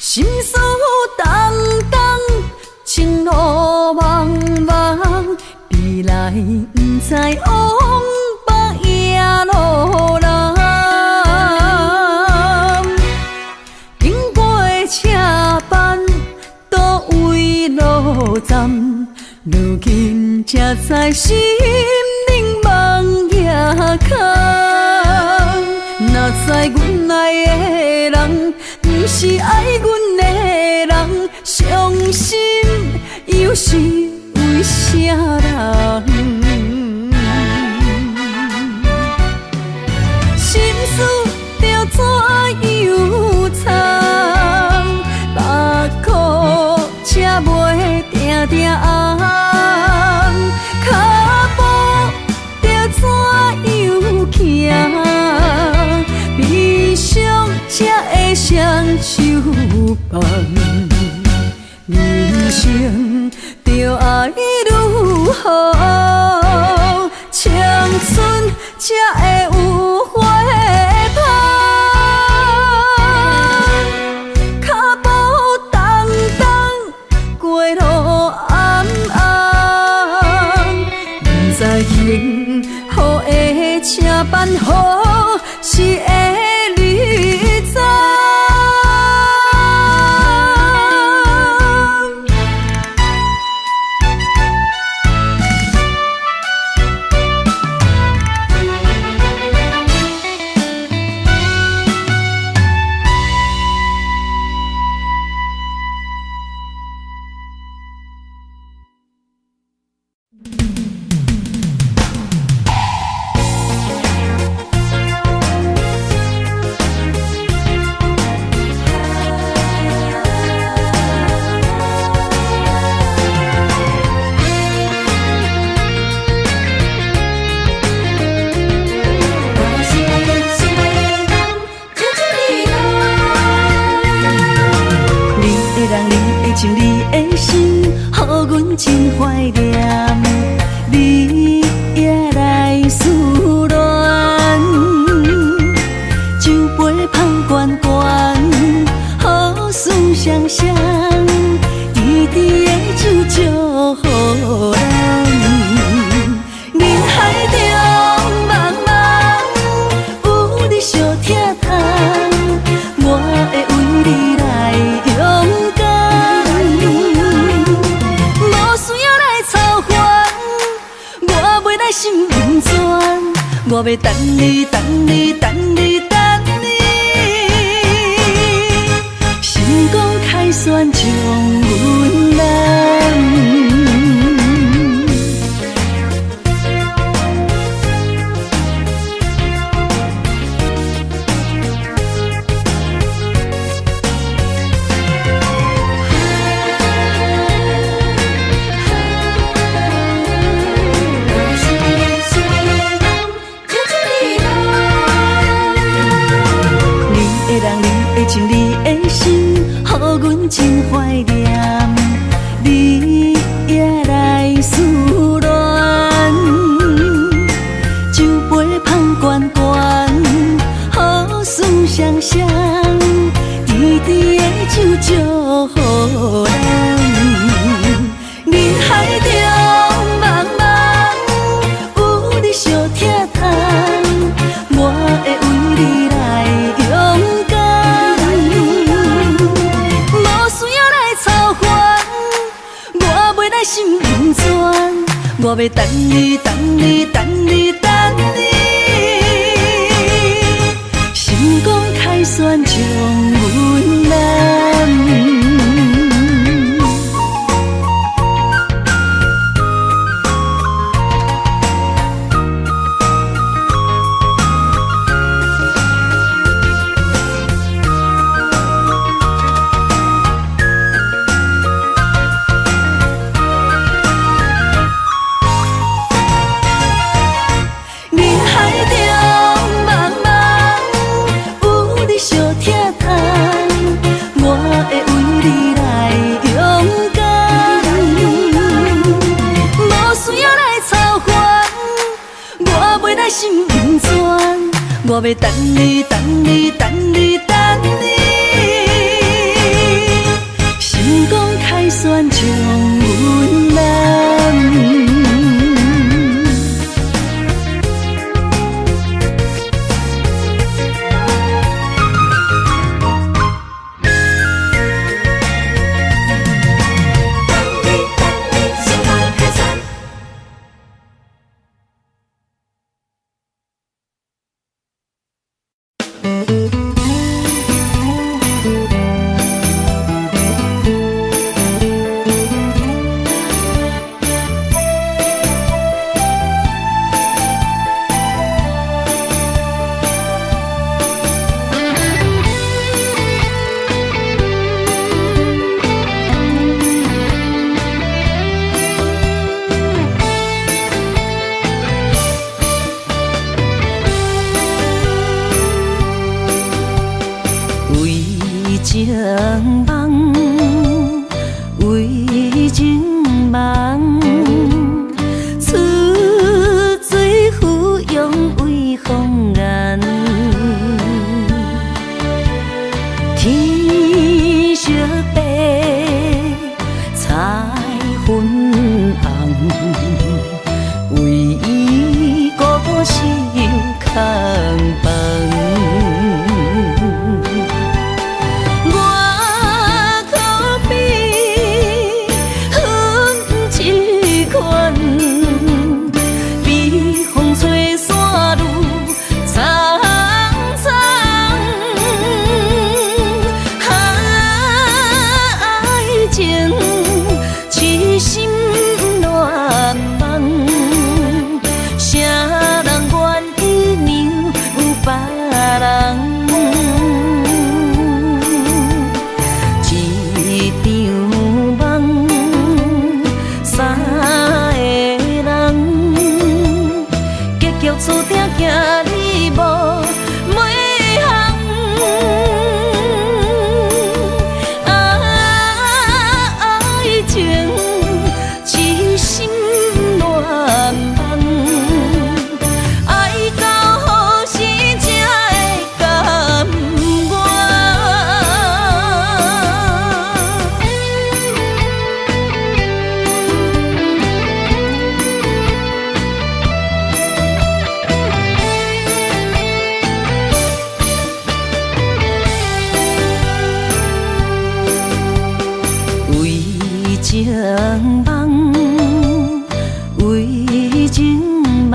Speaker 1: 心事重重，情路茫茫，未來毋知往北耶路南，經過車班，佗位路站，如今才知心靈夢也空。哪知阮愛的人，毋是愛阮的人，傷心又是為啥人？心事著怎樣藏？目眶才袂定定紅，跤步著怎樣行？悲傷才會雙手放。人生著愛愈好，青春才會有花香。跤步重重，過路暗暗，毋知幸福的車班何時會離站。
Speaker 4: 你的人，你的情，你的心，予阮真懷念。你也來思戀，酒杯芳懸懸，好思雙雙，甜甜的酒祝予咱。人海中茫茫，有你相疼痛，我會為你來勇敢。我欲等你，等你，等你，等你，成功凯旋将阮揽。你的人，你的情，你的心，予阮真怀念。你也來思戀，酒杯芳懸懸，好思雙雙，甜甜的酒祝予咱。人海中茫茫，有你相疼痛，我會為你來勇敢。無需要來操煩，我袂來心不全，我欲等你，等你，等你，等你，成功凱旋將阮攬。人海中茫茫，有你相疼痛，我會為你來勇敢。無需要來操煩，我袂來心不全，我欲等你，等你，等你，等你，成功凱旋將阮攬。
Speaker 1: 為情夢，為情夢，出水芙蓉為紅顏，天色白，彩粉紅，為伊孤身空房。我可比云一款，被風吹散愈苍苍。愛情痴心亂夢，誰人願意讓別人？一場夢，三個人，結局注定行你無每項。愛情痴心亂夢，愛到何時才會甘願？為情夢，為情夢，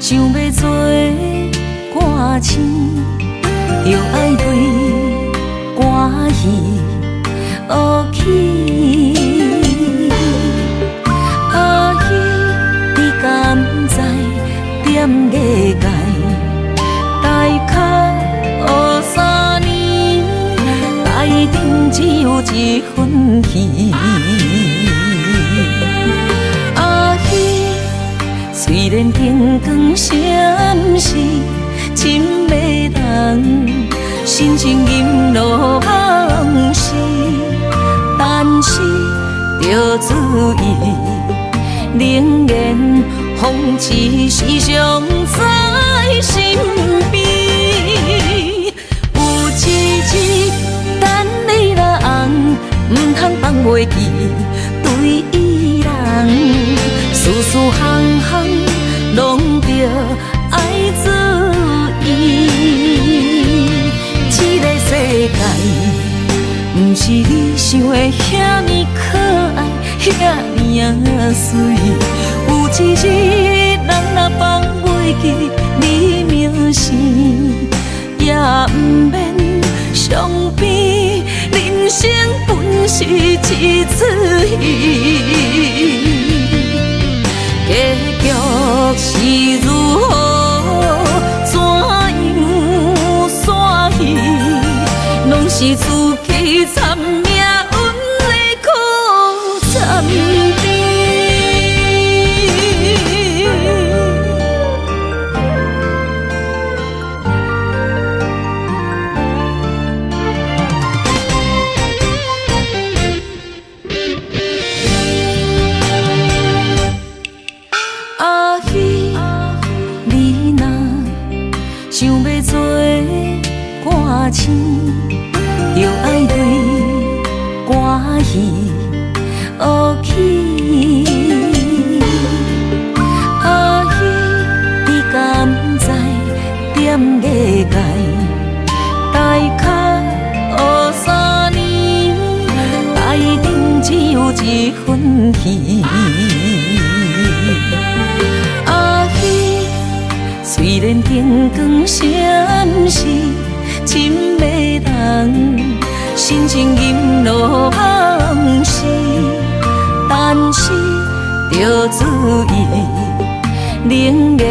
Speaker 1: 想欲做歌星，就愛對歌戲學起。阿彼，你敢知踮藝界大較學3年，台頂只有一份戲。阿彼，雖然燈光閃爍真迷人，心情銀落放肆，但是著注意，冷言諷刺時常在身邊。有一日，等你若紅，毋通放袂記對伊人，事事項項攏著愛注意。這个世界，毋是你想的遐爾可愛，遐爾仔媠。有一日，人若放袂記你名姓，也毋免傷悲。人生本是一齣戲，結局是如何，怎樣散去，攏是自己參命運的苦參甜。阿彼，你若想欲做歌星，就愛對歌戲學起。阿彼，你敢知踮藝界大較學3年，台頂只有一份戲。阿彼，雖然燈光閃爍真迷人，心情銀落放肆，但是著注意，冷言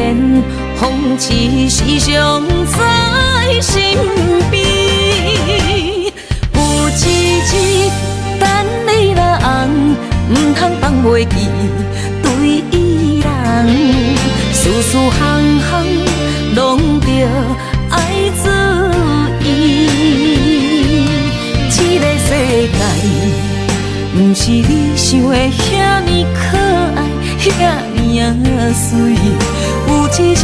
Speaker 1: 諷刺時常在身邊。有一日，等你若紅，毋通放袂記對伊人，事事項項攏著愛注意。這个世界，毋是你想的遐爾可愛，遐爾仔媠。有一日，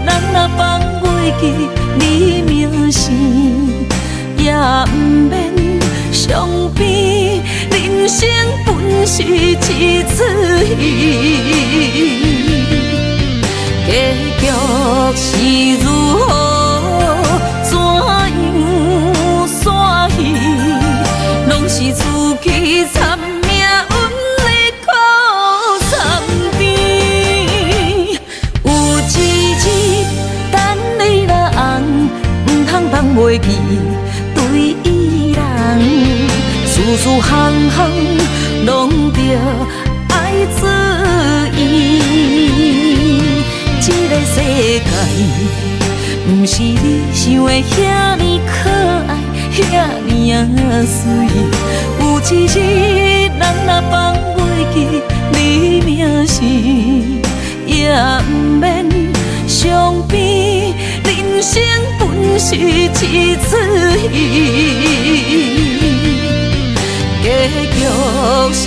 Speaker 1: 人若放袂記你名姓，也毋免傷悲。人生本是一齣戲，結局是如何，怎樣散去，攏是自己參命運的苦參甜。有一日，等你若紅，毋通放袂記對伊人，事事項項攏著愛注意。這个世界，毋是你想的遐爾可愛，遐爾仔媠。有一日，人若放袂記你名姓，也毋免傷悲。人生本是一齣戲，結局是